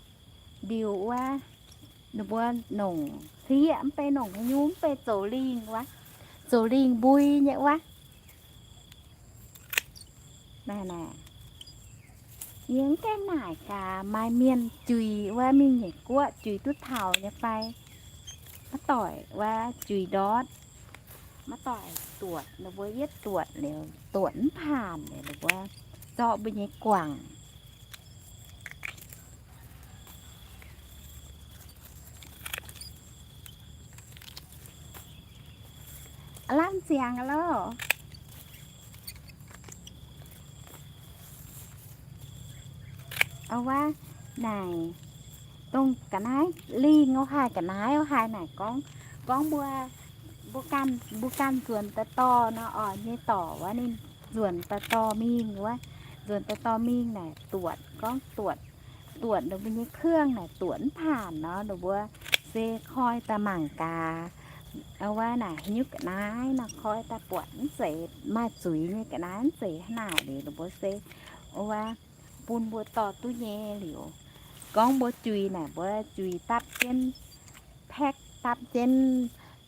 ndiux wuov, ninh mbuo nongc hlieqv, mv bei nongc haaix nyungc, mv bei zoux lingh wuov, zoux lingh mbui nyei wuov. Naaic, yie mv gaengh naaic gaax maaih mienh juix wuov mingh Nyeic Guoqv juix duqv taux nyei fai. Maiv doic wuov juix ndortv, maiv doic ตรวจ, ninh mbuo yietv ตรวจ liuz ตรวจ mv ผ่าน liuz ninh mbuo zorqv mbuo nyei guangc. Aav lamh ziangx loh. Wuov naaic, dongh ga'naaiv lingh wuov haaix, ga'naaiv wuov haaix naaic gorngv, gorngv mbuo, mbuo ganh, mbuo ganh nzuonx daaih dorh nor, oix nyei dorc wuov ninh nzuonx daaih dorh mingh wuov, nzuonx daaih dorh mingh naaic ตรวจ, gorngv ตรวจ, ตรวจ ninh mbuo nyei เครื่อง naaic ตรวจ mv ผ่าน nor, ninh mbuo se koi daaih mangc gaax, wuov naaic haaix nyungc ga'naaiv nor, koi daaih buatc mv zeiz maaih zuiz nyei ga'naaiv, mv zeiz hnangv naaic liuz, ninh mbuo se wuov bun mbuo dorh duqv nyei liuz. Gorngv mbuo juix naaic, mbuo juix dapv jienv แพ็ค, dapv jienv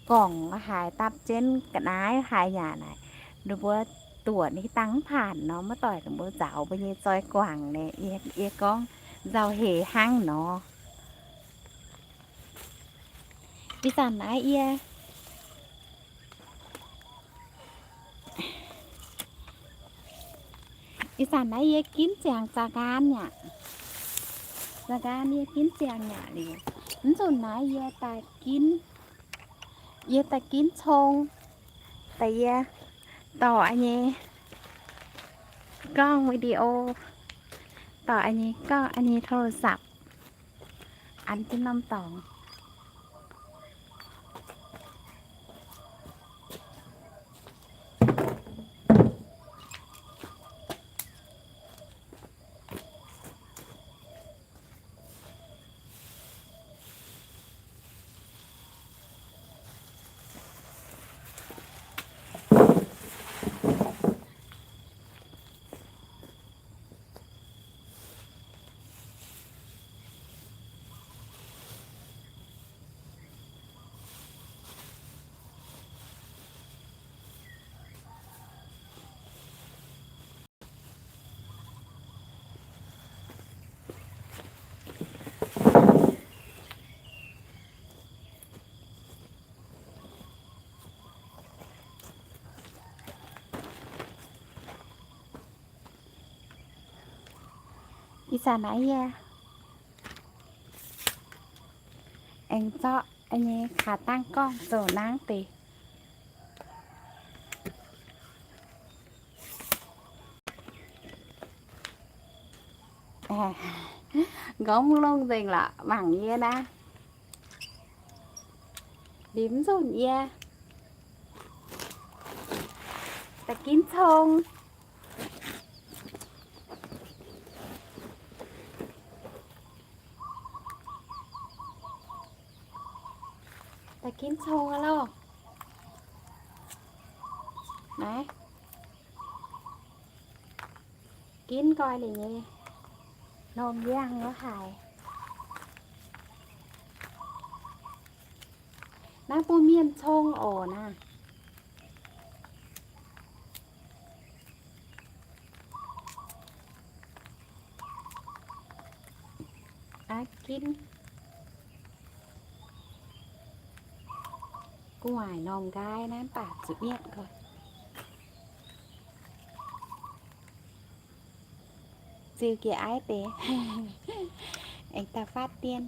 กล่อง haaix, dapv jienv ga'naaiv haaix yaac naaic, ninh mbuo ตรวจ ninh dangh mv ผ่าน nor, maiv doic ninh mbuo nzaaux mbuo nyei zoi guangc naaic. Yie gorngv nzauh heix hnangv nor. Ih zanc naaiv yie, ih zanc naaiv yie ginv ziangx จักรยาน yaac, จักรยาน yie ginv ziangx yaac liuz, mv nzunc naaiv yie daaih ginv, yie daaih ginv cong, daaih yie dorh nyei gorngv video, dorh nyei gorngv nyei โทรศัพท์ an jienv norm dorngx. Zanc naaiv yie aengx zorqv nyei kaax dangh gorngv zoux nangv deix. Nqorngv mv longh nzengc lorqc, mangc yie naaiv. Limc nzunc yie da'ginv cong. Da'ginv cong aqv loh. Naaiv, ginv nqoi liuz nyei, norm yangh wuov haic. Naaiv bun mienh cong oc naaiv. Aav ginv gu'nguaaic normh nqaai naaiv mv baac zuqc mietv nqoi. Ziux jiex aiv deix, aengx daaih faatv dien.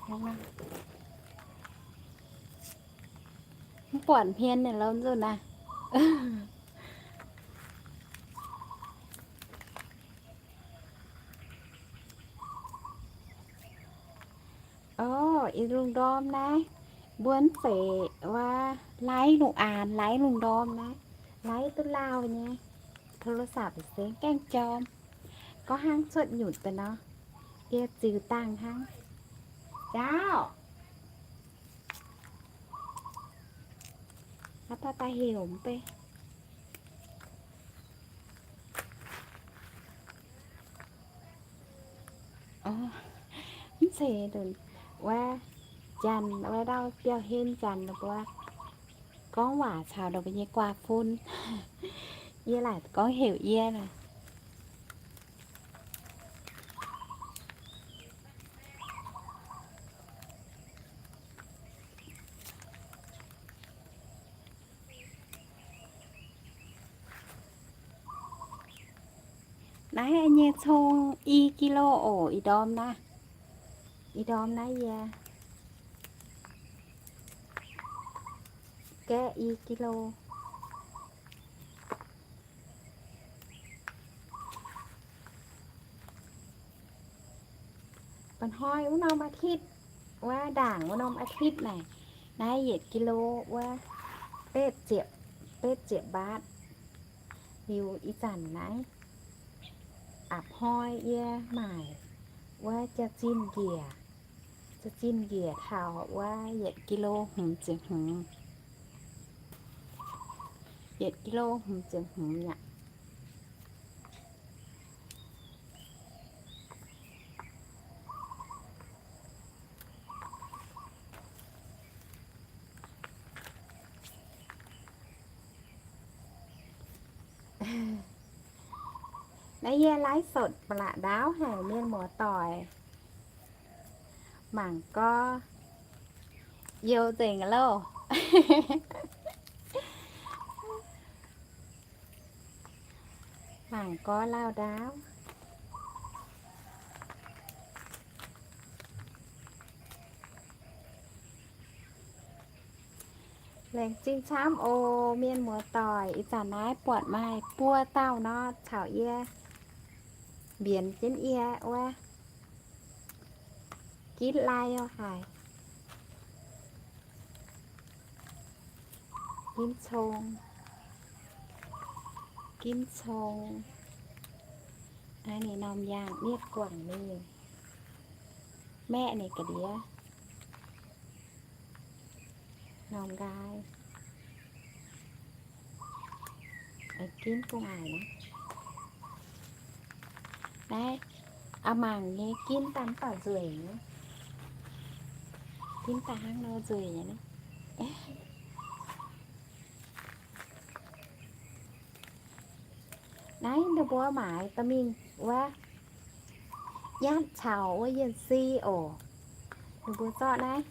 Mv buatc hmien ninh lorz nzunc naaiv. Orv, ih lungh ndorm naaiv, mbuo mv zeiz wuov, laiv lungh aanx, laiv lungh ndorm naaiv, laiv duqv lauh nyei. โทรศัพท์ se gaengh jorm, gorngv hnangv cuotv nyutc daaih nor, yie ziux dangh hnangv. Jauv, aav daaih daaih heuc mv bei. Orv, mv zeiz wuov, janx wuov ndau biauv-hlen janx ninh mbuo gorngv waac caux ninh mbuo nyei guaa fun. Yie laaic gorngv heuc yie naaic. Naaiv nyei cong i kilo oc, ih ndorm naaiv. Ih ndorm naaiv yie gaeqv i kilo. Mba'hnoi wuov norm อาทิตย์ wuov, ndaangc wuov norm อาทิตย์ naaic, naaiv yietc kilo wuov betv ziepc, betv ziepc mbaatv. Liuz ih zanc naaiv, a'hnoi yie maaic wuov jaa-zinh njiec, jaa-zinh njiec taux wuov yietc kilo hmz ziepc hmz, yietc kilo hmz ziepc hmz aqv. Naaiv yie ไลฟ์สด ba'laqc ndaauv haic, mienh muoz-doic mangc gorx, you nzengc loh. Mangc gorx lauh ndaauv. Laengz zingh camv oc, mienh muoz-doic. Ih zanc naaiv buatc maaih buo dauh nor caux yie mbienx jienv yie wuov, ginv lai oc haic. Ginv cong, ginv cong. Naaiv ninh norm yaangh mietv guangc mingh. Maeqv ninh ga'ndiev norm nqaai. Ginv gu'nguaaic naaiv. Naaiv a'mangc nyei ginv daaih mv baac nzueic nyei. Ginv daaih hnangv nor nzueic nyei. Naaiv ninh mbuo maaiz dorh mingh wuov, nyatv caux wuov yienh si oc. Ninh mbuo zorqv naaiv,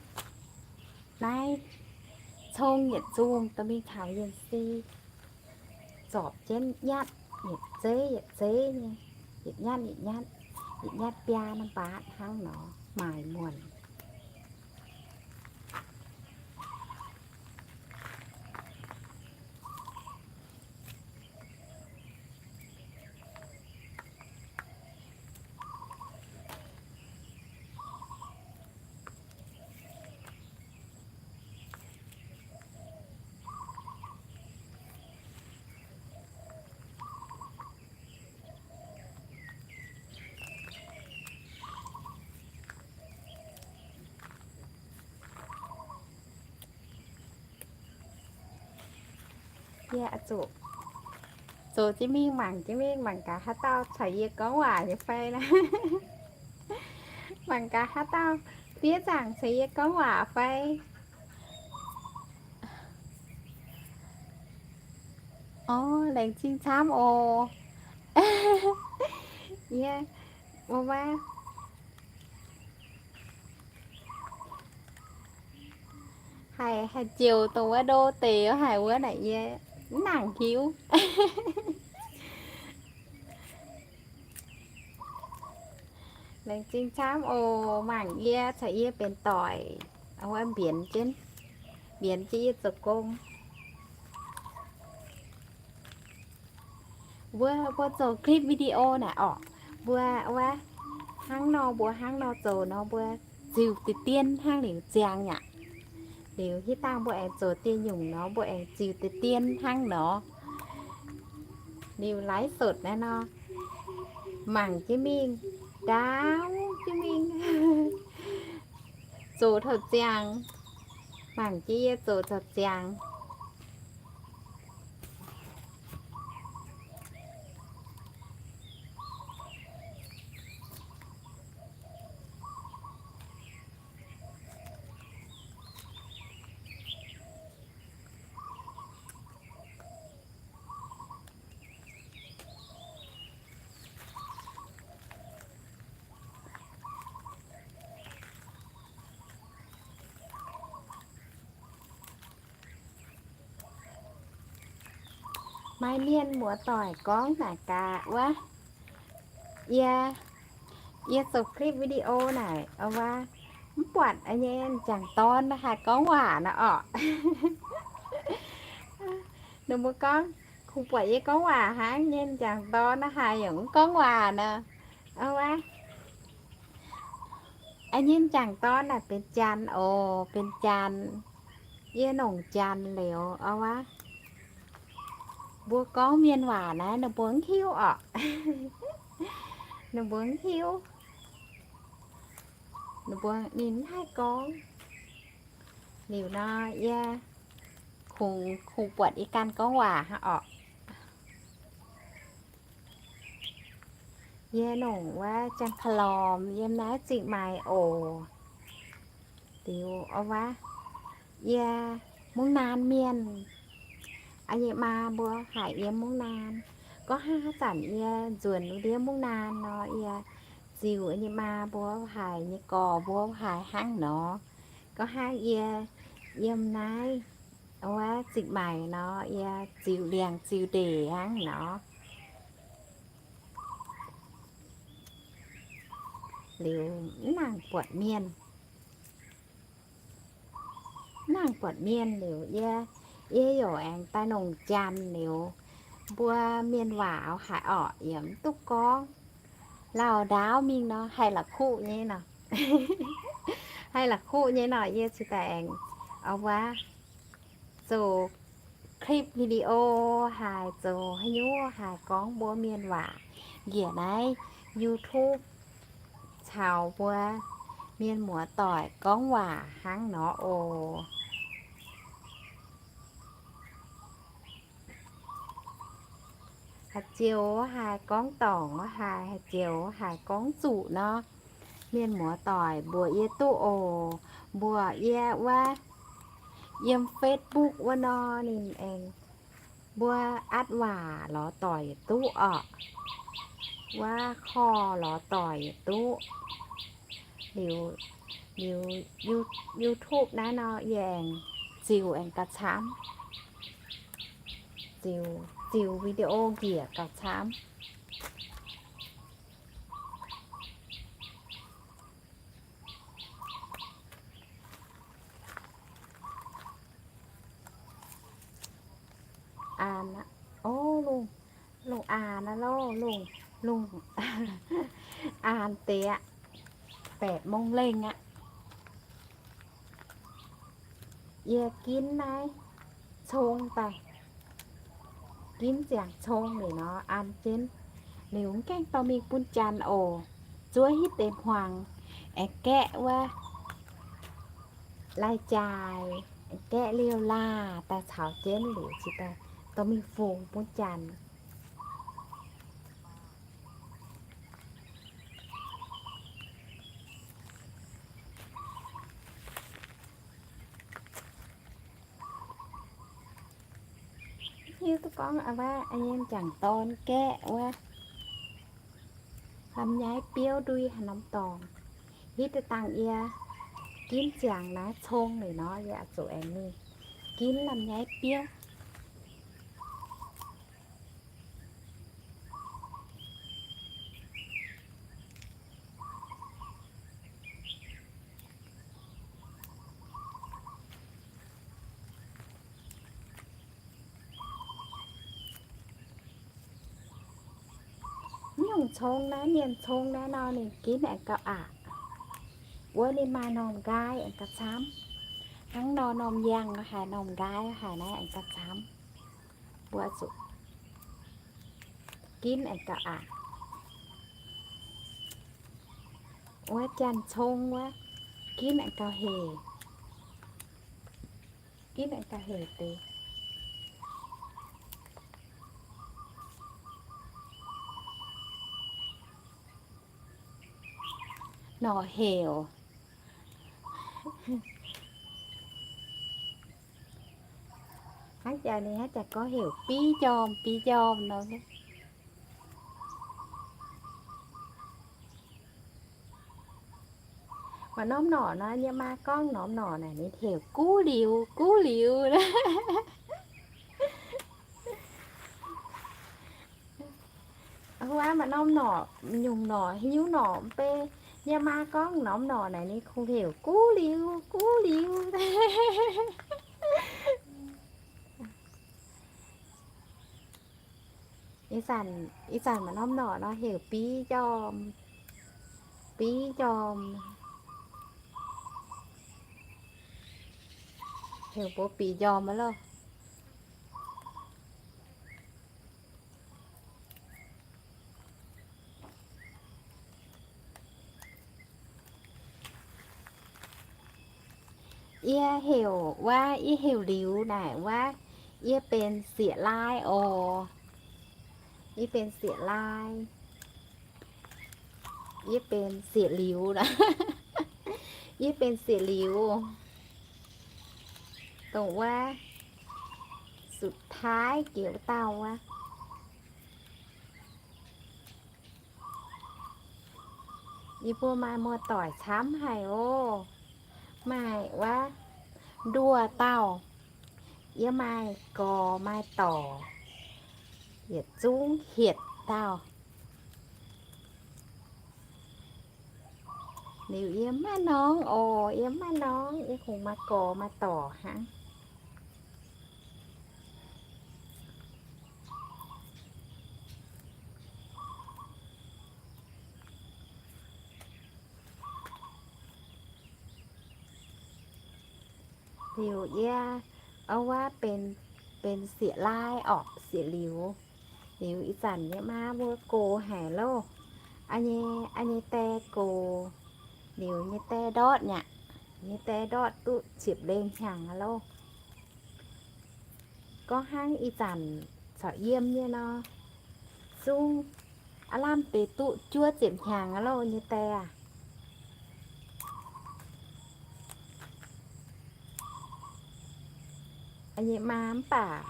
naaiv cong yietc zungh dorh mingh caux yienh si, zorpc jienv nyatv. Yietc zeiv yietc zeiv nyei, yietc nyatv yietc nyatv, yietc nyatv biaa norm mbaatv hnangv nor, maaic muonc. Yie zuqc zoux jienv mingh mangc jienv mingh, mangc gaax haaix dauh caux yie gorngv waac nyei fai naaic. Mangc gaax haaix dauh fiev zaangc caux yie gorngv waac fai. Orv, laengz zingh camv oc. Yie, wuov, haih, haih ziouc dongh wuov ndo deix haic wuov naaic yie mv nangc hiuv. Laengz zingh camv oc. Mangc yie caux yie benx doic, wuov mbienx jienv, mbienx jienv yie zoux gong. Mbuo, mbuo zoux คลิปวิดีโอ naaic orqc, mbuo wuov hnangv nor, mbuo hnangv nor zoux nor, mbuo ziux deix dien hnangv liuz ziangx yaac. Liuz hitv dangh mbuo aengx zoux dieh nyungc nor, mbuo aengx ziux deix dien hnangv nor. Liuz ไลฟ์สด naaiv nor, mangc jienv mingh, ndaauv jienv mingh, zoux taux ziangx. Mangc jienv yie zoux taux ziangx. Maaih mienh muoz-doic gorngv naaic gaax wuov, yie, yie zoux คลิปวิดีโอ naaic wuov, mv buatc nyei m'jangc dorn haih gorngv waac nor orqc. Ninh mbuo gorngv, kungx buatc yie gorngv waac hnangv nyei m'jangc dorn haih yaac mv gorngv waac nor. Wuov, nyei m'jangc dorn naaic benx janx oc, benx janx. Yie nongc janx liuz, wuov, mbuo gorngv mienh waac naaiv ninh mbuo mv hiuv orqc. Ninh mbuo mv hiuv. Ninh mbuo, ninh mv haih gorngv. Liuz nor yie kungx, kungx buatc yie ganh gorngv waac hnangv orqc. Yie nongc wuov Janx-Ka'lormx yiem naaiv Zingh Maix oc. Liuz wuov, yie Mungv Naan mienh. A'nyei maa mbuo haiz yiem Mungv Naan. Gorngv hnangv haaix zanc yie nzuonx ndiev Mungv Naan nor, yie ziux a'nyei maa mbuo haiz, nyei gorx mbuo haiz hnangv nor. Gorngv hnangv yie yiem naaiv wuov Zingh Maix nor, yie ziux liangx ziux ndeic hnangv nor. Liuz mv nangc buatc mienh, mv nangc buatc mienh liuz yie, yie yaac aengx daaih nongc janx liuz, mbuo mienh waac haiz orqc yaac mv duqv gorngv. Lauh ndaauv mingh nor haih la'kuqv nyei nor, haih la'kuqv nyei nor, yie cingx daaih aengx, wuov, zoux คลิปวิดีโอ haaix, zoux haaix nyungc haaix gorngv mbuo mienh waac njiec naaiv YouTube caux mbuo mienh muoz-doic gorngv waac hnangv nor oc. Haaix joux haaix gorngv dorngc haaix, haaix joux haaix gorngv zuqc nor, mienh muoz-doic mbuox yie duqv oc. Mbuox yie wuov, yiem Facebook wuov nor ninh aengx, mbuo atv waac lorz doic yietc duqv orqc. Wuov korv lorz doic yietc duqv. Liuz, liuz You- YouTube naaiv nor yie aengx ziux aengx gauh camv. Ziux ziux video njiec gauh camv. Aanx aqv. O, lungh, lungh aanx aqv loh, lungh, lungh aanx deix aqv. แปดโมง lengh aqv. Yie ginv naaiv cong daaih, ginv ziangx cong liuz nor an jienv. Liuz mv gaengh dorh mingh bun Janx oc. Zuov hitv deix hmuangx, aengx gaeqv wuov lai-jaaix, aengx gaeqv liouh laah daaih caux jienv liuz cingx daaih dorh mingh fungx bun Janx. Hiuv duqv gorngv wuov, jangc dorn gaeqv wuov, lamh nyaiv biouv ndui haaix norm dorngx. Hitv deix dangh yie ginv ziangx naaiv cong liuz nor, yie oix zuqc aengx mingh ginv lamh nyaiv biouv. Mv nyungc cong naaiv, mienh cong naaiv nor, ninh ginv aengx gauh aqc. Wuov ninh maaih normh nqaai aengx gauh camv. Hnangv nor normh yangh haaix, normh nqaai haaix naaiv aengx gauh camv. Mbuo zuqc ginv aengx gauh aqc. Wuov janx-cong wuov, ginv aengx gauh hec. Ginv aengx gauh hec deix. Norqc heuc. Hnangv jaax ninh hnangv jaax gorngv heuc biv njormh, biv njormh nor. Maaih norm norqc nor, yie maa gorngv norm norqc naaic ninh heuc guv liuz, guv liuz. Huaav maaih norm norqc, nyungc norqc, haaix nyungc norqc mv bei, yie maa gorngv norm norqc naaic ninh kungx heuc guv liuz, guv liuz. Ih zanc, ih zanc maaih norm norqc nor heuc biv njormh, biv njormh. Heuc mbuo bic njormh aqv loh. Yie heuc wuov, yie heuc Liuz naaic wuov, yie benx sieqv-laai oc. Yie benx sieqv-laai. Yie benx sieqv-liuz. Yie benx sieqv-liuz. Dongh wuov สุดท้าย jiex wuov dauh wuov. Yie mbuo maaih muoz-doic camv haic oc. Maaih wuov nduoh dauh. Yie maaih gorx maaih dorc, yietc zungv hietc dauh. Liuz yie mv maaih norm oc, yie mv maaih norm, yie kungx maaih gorx maaih dorc hnangv. Liuz yie, wuov, benx sieqv-laai orqc, sieqv-liuz. Liuz ih zanc yie maa mbuo gox haic loh. Aa nyei, aa nyei die gox, liuz nyei die ndortv nyaqv. Nyei die ndortv duqv ziepc lengh hnyangx aqv loh. Gorngv hnangv ih zanc corc yiem nyei nor, zungv aav lamh deix duqv juov ziepc hnyangx aqv loh nyei die aac. Nyei maa mv baac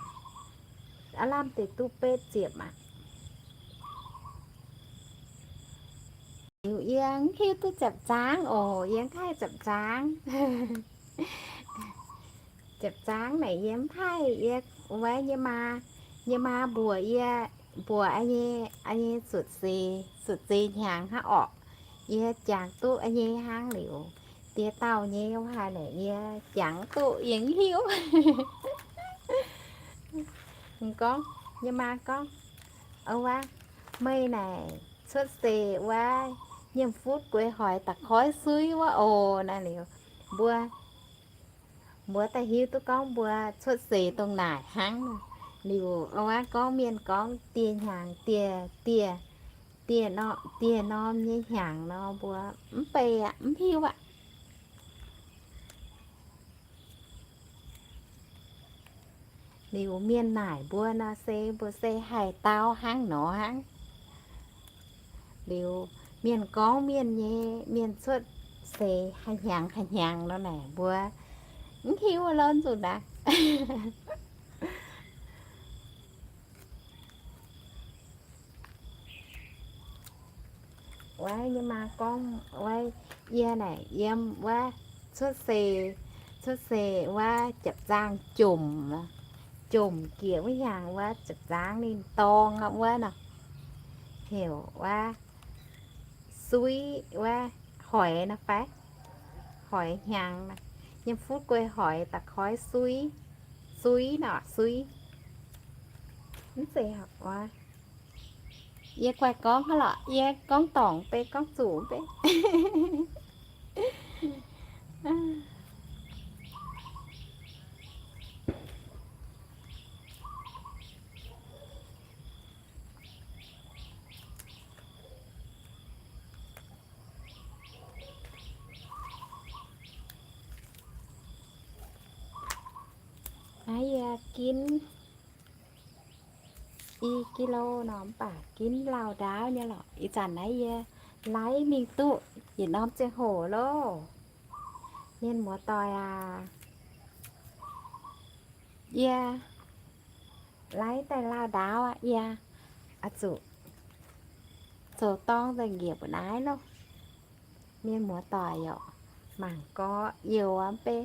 aav lamh deix duqv betv ziepc aqv. Liuz yie mv hiuv duqv ziepc zangv oc, yie mv haih ziepc zangv. Ziepc zangv naaic yie mv haih, yie wuov nyei maa Yie maa mbuox yie, mbuox yie nyei zuotc seix, zuotc seix hnyangx hnangv orqc. Yie jangx duqv yie nyei hnangv liuz, die dauh nyei wuov haaix naaic yie jangx duqv yie mv hiuv. Gorngv, yie maa gorngv, Ov, wuov meih naaic cuotv seix wuov nyiemc futv guei hoiz da'koiv suiv wuov oc. Naaiv liuz mbuo, mbuo daaih hiuv duqv gorngv mbuo cuotv seix dongh naaic hnangv. Liuz wuov gorngv mienh gorngv dieh hnyangx, dieh, dieh, dieh norm, dieh norm nyei hnyangx nor mbuo mv bei aqv, mv hiuv aqv. Liuz mienh naaic mbuo nor se mbuo se haih dau hnangv nor hnangv. Liuz mienh gorngv mienh nyei, mienh cuotv seix haaix hnyangx haaix hnyangx nor naaic mbuo mv hiuv lorqc nzunc aqv. Wuov nyei maa gorngv wuov, yie naaic yiem wuov cuotv seix, cuotv seix wuov japc zaang jomc, jomc jiex wuov hnyangx wuov japc zaang ninh dorng wuov nor, heuc wuov suiv wuov hoiz nor fai, hoiz hnyangx nor, nyiemc futv guei hoiz da'koiv suiv, suiv nor suiv. Mv zeiz wuov, yie guaih gorngv hnangv lorqc, yie gorngv dorngc bei gorngv zuqc bei. Naaiv yie ginv i kilo nor mv baac ginv lauh ndaauv nyei lorqc. Ih zanc naaiv yie laiv mingh duqv yietc norm ziangh hoc loh. Mienh muoz-doic aac, yie laiv daaih lauh ndaauv aqv, yie oix zuqc zoux dorng nzengc njiec mbuo naaiv loh. Mienh muoz-doic yaac mangc gorx-youz mv bei.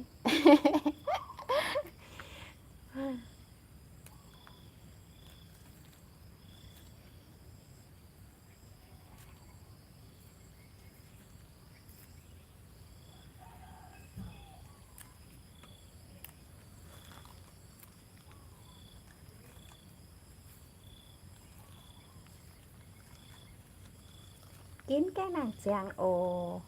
Ginv gaengh nangc ziangx oc.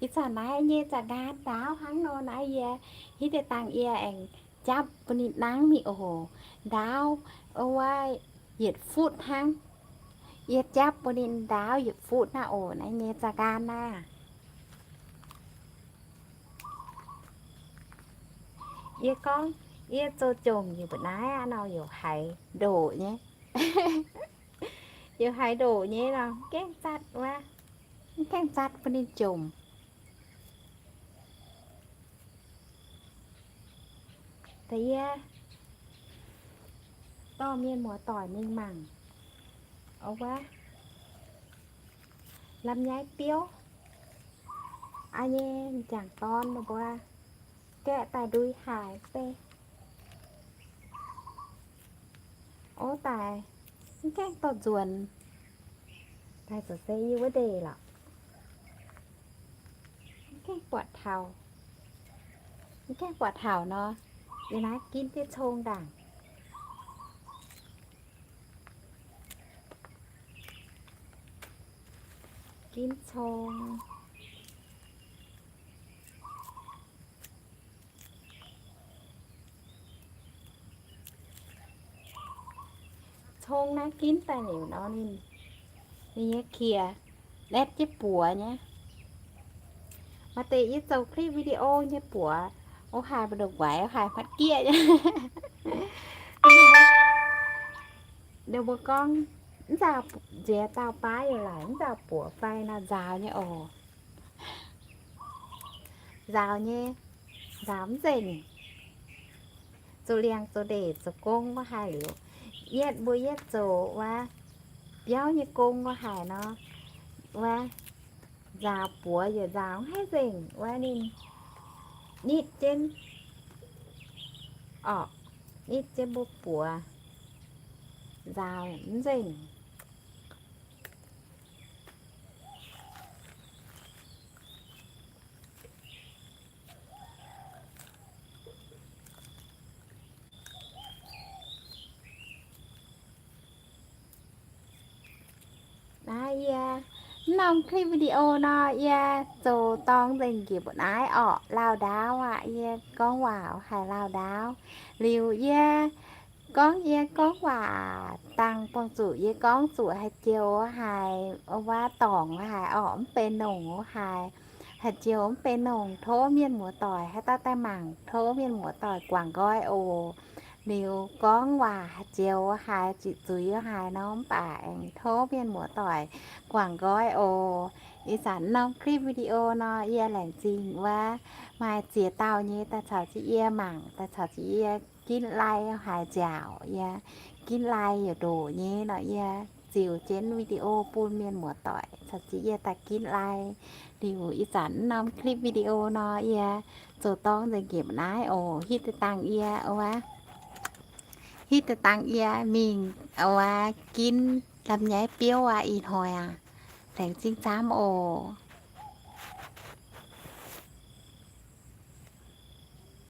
Ih zanc naaiv nyei za'ngaanv ndaauv hnangv nor naaiv yie hiuv deix dangh yie aengx japv bun ninh nangv mingh oc. Ndaauv wuov yietc futv hnangv. Yie japv bun ninh ndaauv yietc futv naaiv oc, naaiv nyei za'ngaanv naaiv. Yie gorngv yie zoux jomc yie mbuo naaiv aqv nor youc haiz ndoqc nyei. Youc haiz ndoqc nyei nor mv gaengh zatv wuov, mv gaengh zatv bun ninh jomc. Da'faanh yie dorh mienh muoz-doic mingh mangc wuov lamh nyaiv biouv, aa nyei m'jangc dorn ninh mbuo gaeqv daaih ndui haaix bei. Ov daaih mv gaengh dorh nzuonx, daaih zoux se yie wuov ndeic lorqc. Mv gaengh buatc taux, mv gaengh buatc taux nor, yie naaiv ginv jienv cong ndaangc. Ginv cong. Cong naaiv ginv daaih liuz nor ninh, ninh nyei qiex laetv jienv buoz nyei. Maaih deix yie zoux คลิปวิดีโอ nyei buoz, o haiz mbu'ndongx guaix, o haiz hmatv gieqv nyei. Ninh mbuo gorngv, mv nzauh nziex dauh baav yaac laic, mv nzauh buoz fai nor nzaaux nyei oc. nzaaux nyei, nzaaux mv nzengc. Zoux liangx zoux ndeic zoux gong wuov haic liuz, yietv mbuo yietv zoux wuov biauv nyei gong wuov haic nor, wuov nzaaux buoz yaac nzaaux mv haih nzengc wuov ninh nitv jienv orqc, nitv jienv mbuo buoz nzaaux mv nzengc. Naaiv yie mv norm clip video nor, yie zoux dorng nzengc njiec mbu'naaiv orqc, lauh ndaauv aqv. Yie gorngv waac haic lauh ndaauv. Liuz yie gorngv, yie gorngv waac dangh buangh zuqc yie gorngv zuqc haaix joux haic, wuov dorngc haic orqc, mv benx nongc haic, haaix joux mv benx nongc, tov mienh muoz-doic haaix dauh daaih mangc, tov mienh muoz-doic guangc nqoi oc. Liuz gorngv waac haaix joux haic, ziqc zuiz haic nor, mv baac aengx tov mienh muoz-doic guangc nqoi oc. Ih zanc norm clip video nor, yie laengz zingh wuov maaih ziex dauh nyei daaih caux jienv yie mangc, daaih caux jienv yie ginv like haaix nziaauc, yie ginv like yaac ndoqc nyei nor, yie ziux jienv video bun mienh muoz-doic caux jienv yie daaih ginv like. Liuz ih zanc norm clip video nor, yie zoux dorng nzengc njiec mbu'naaiv oc. Hitv deix dangh yie, wuov, hitv deix dangh yie mingh, wuov, ginv lamh nyaiv biouv aqv. Ih hnoi aqv, laengz zingh camv oc.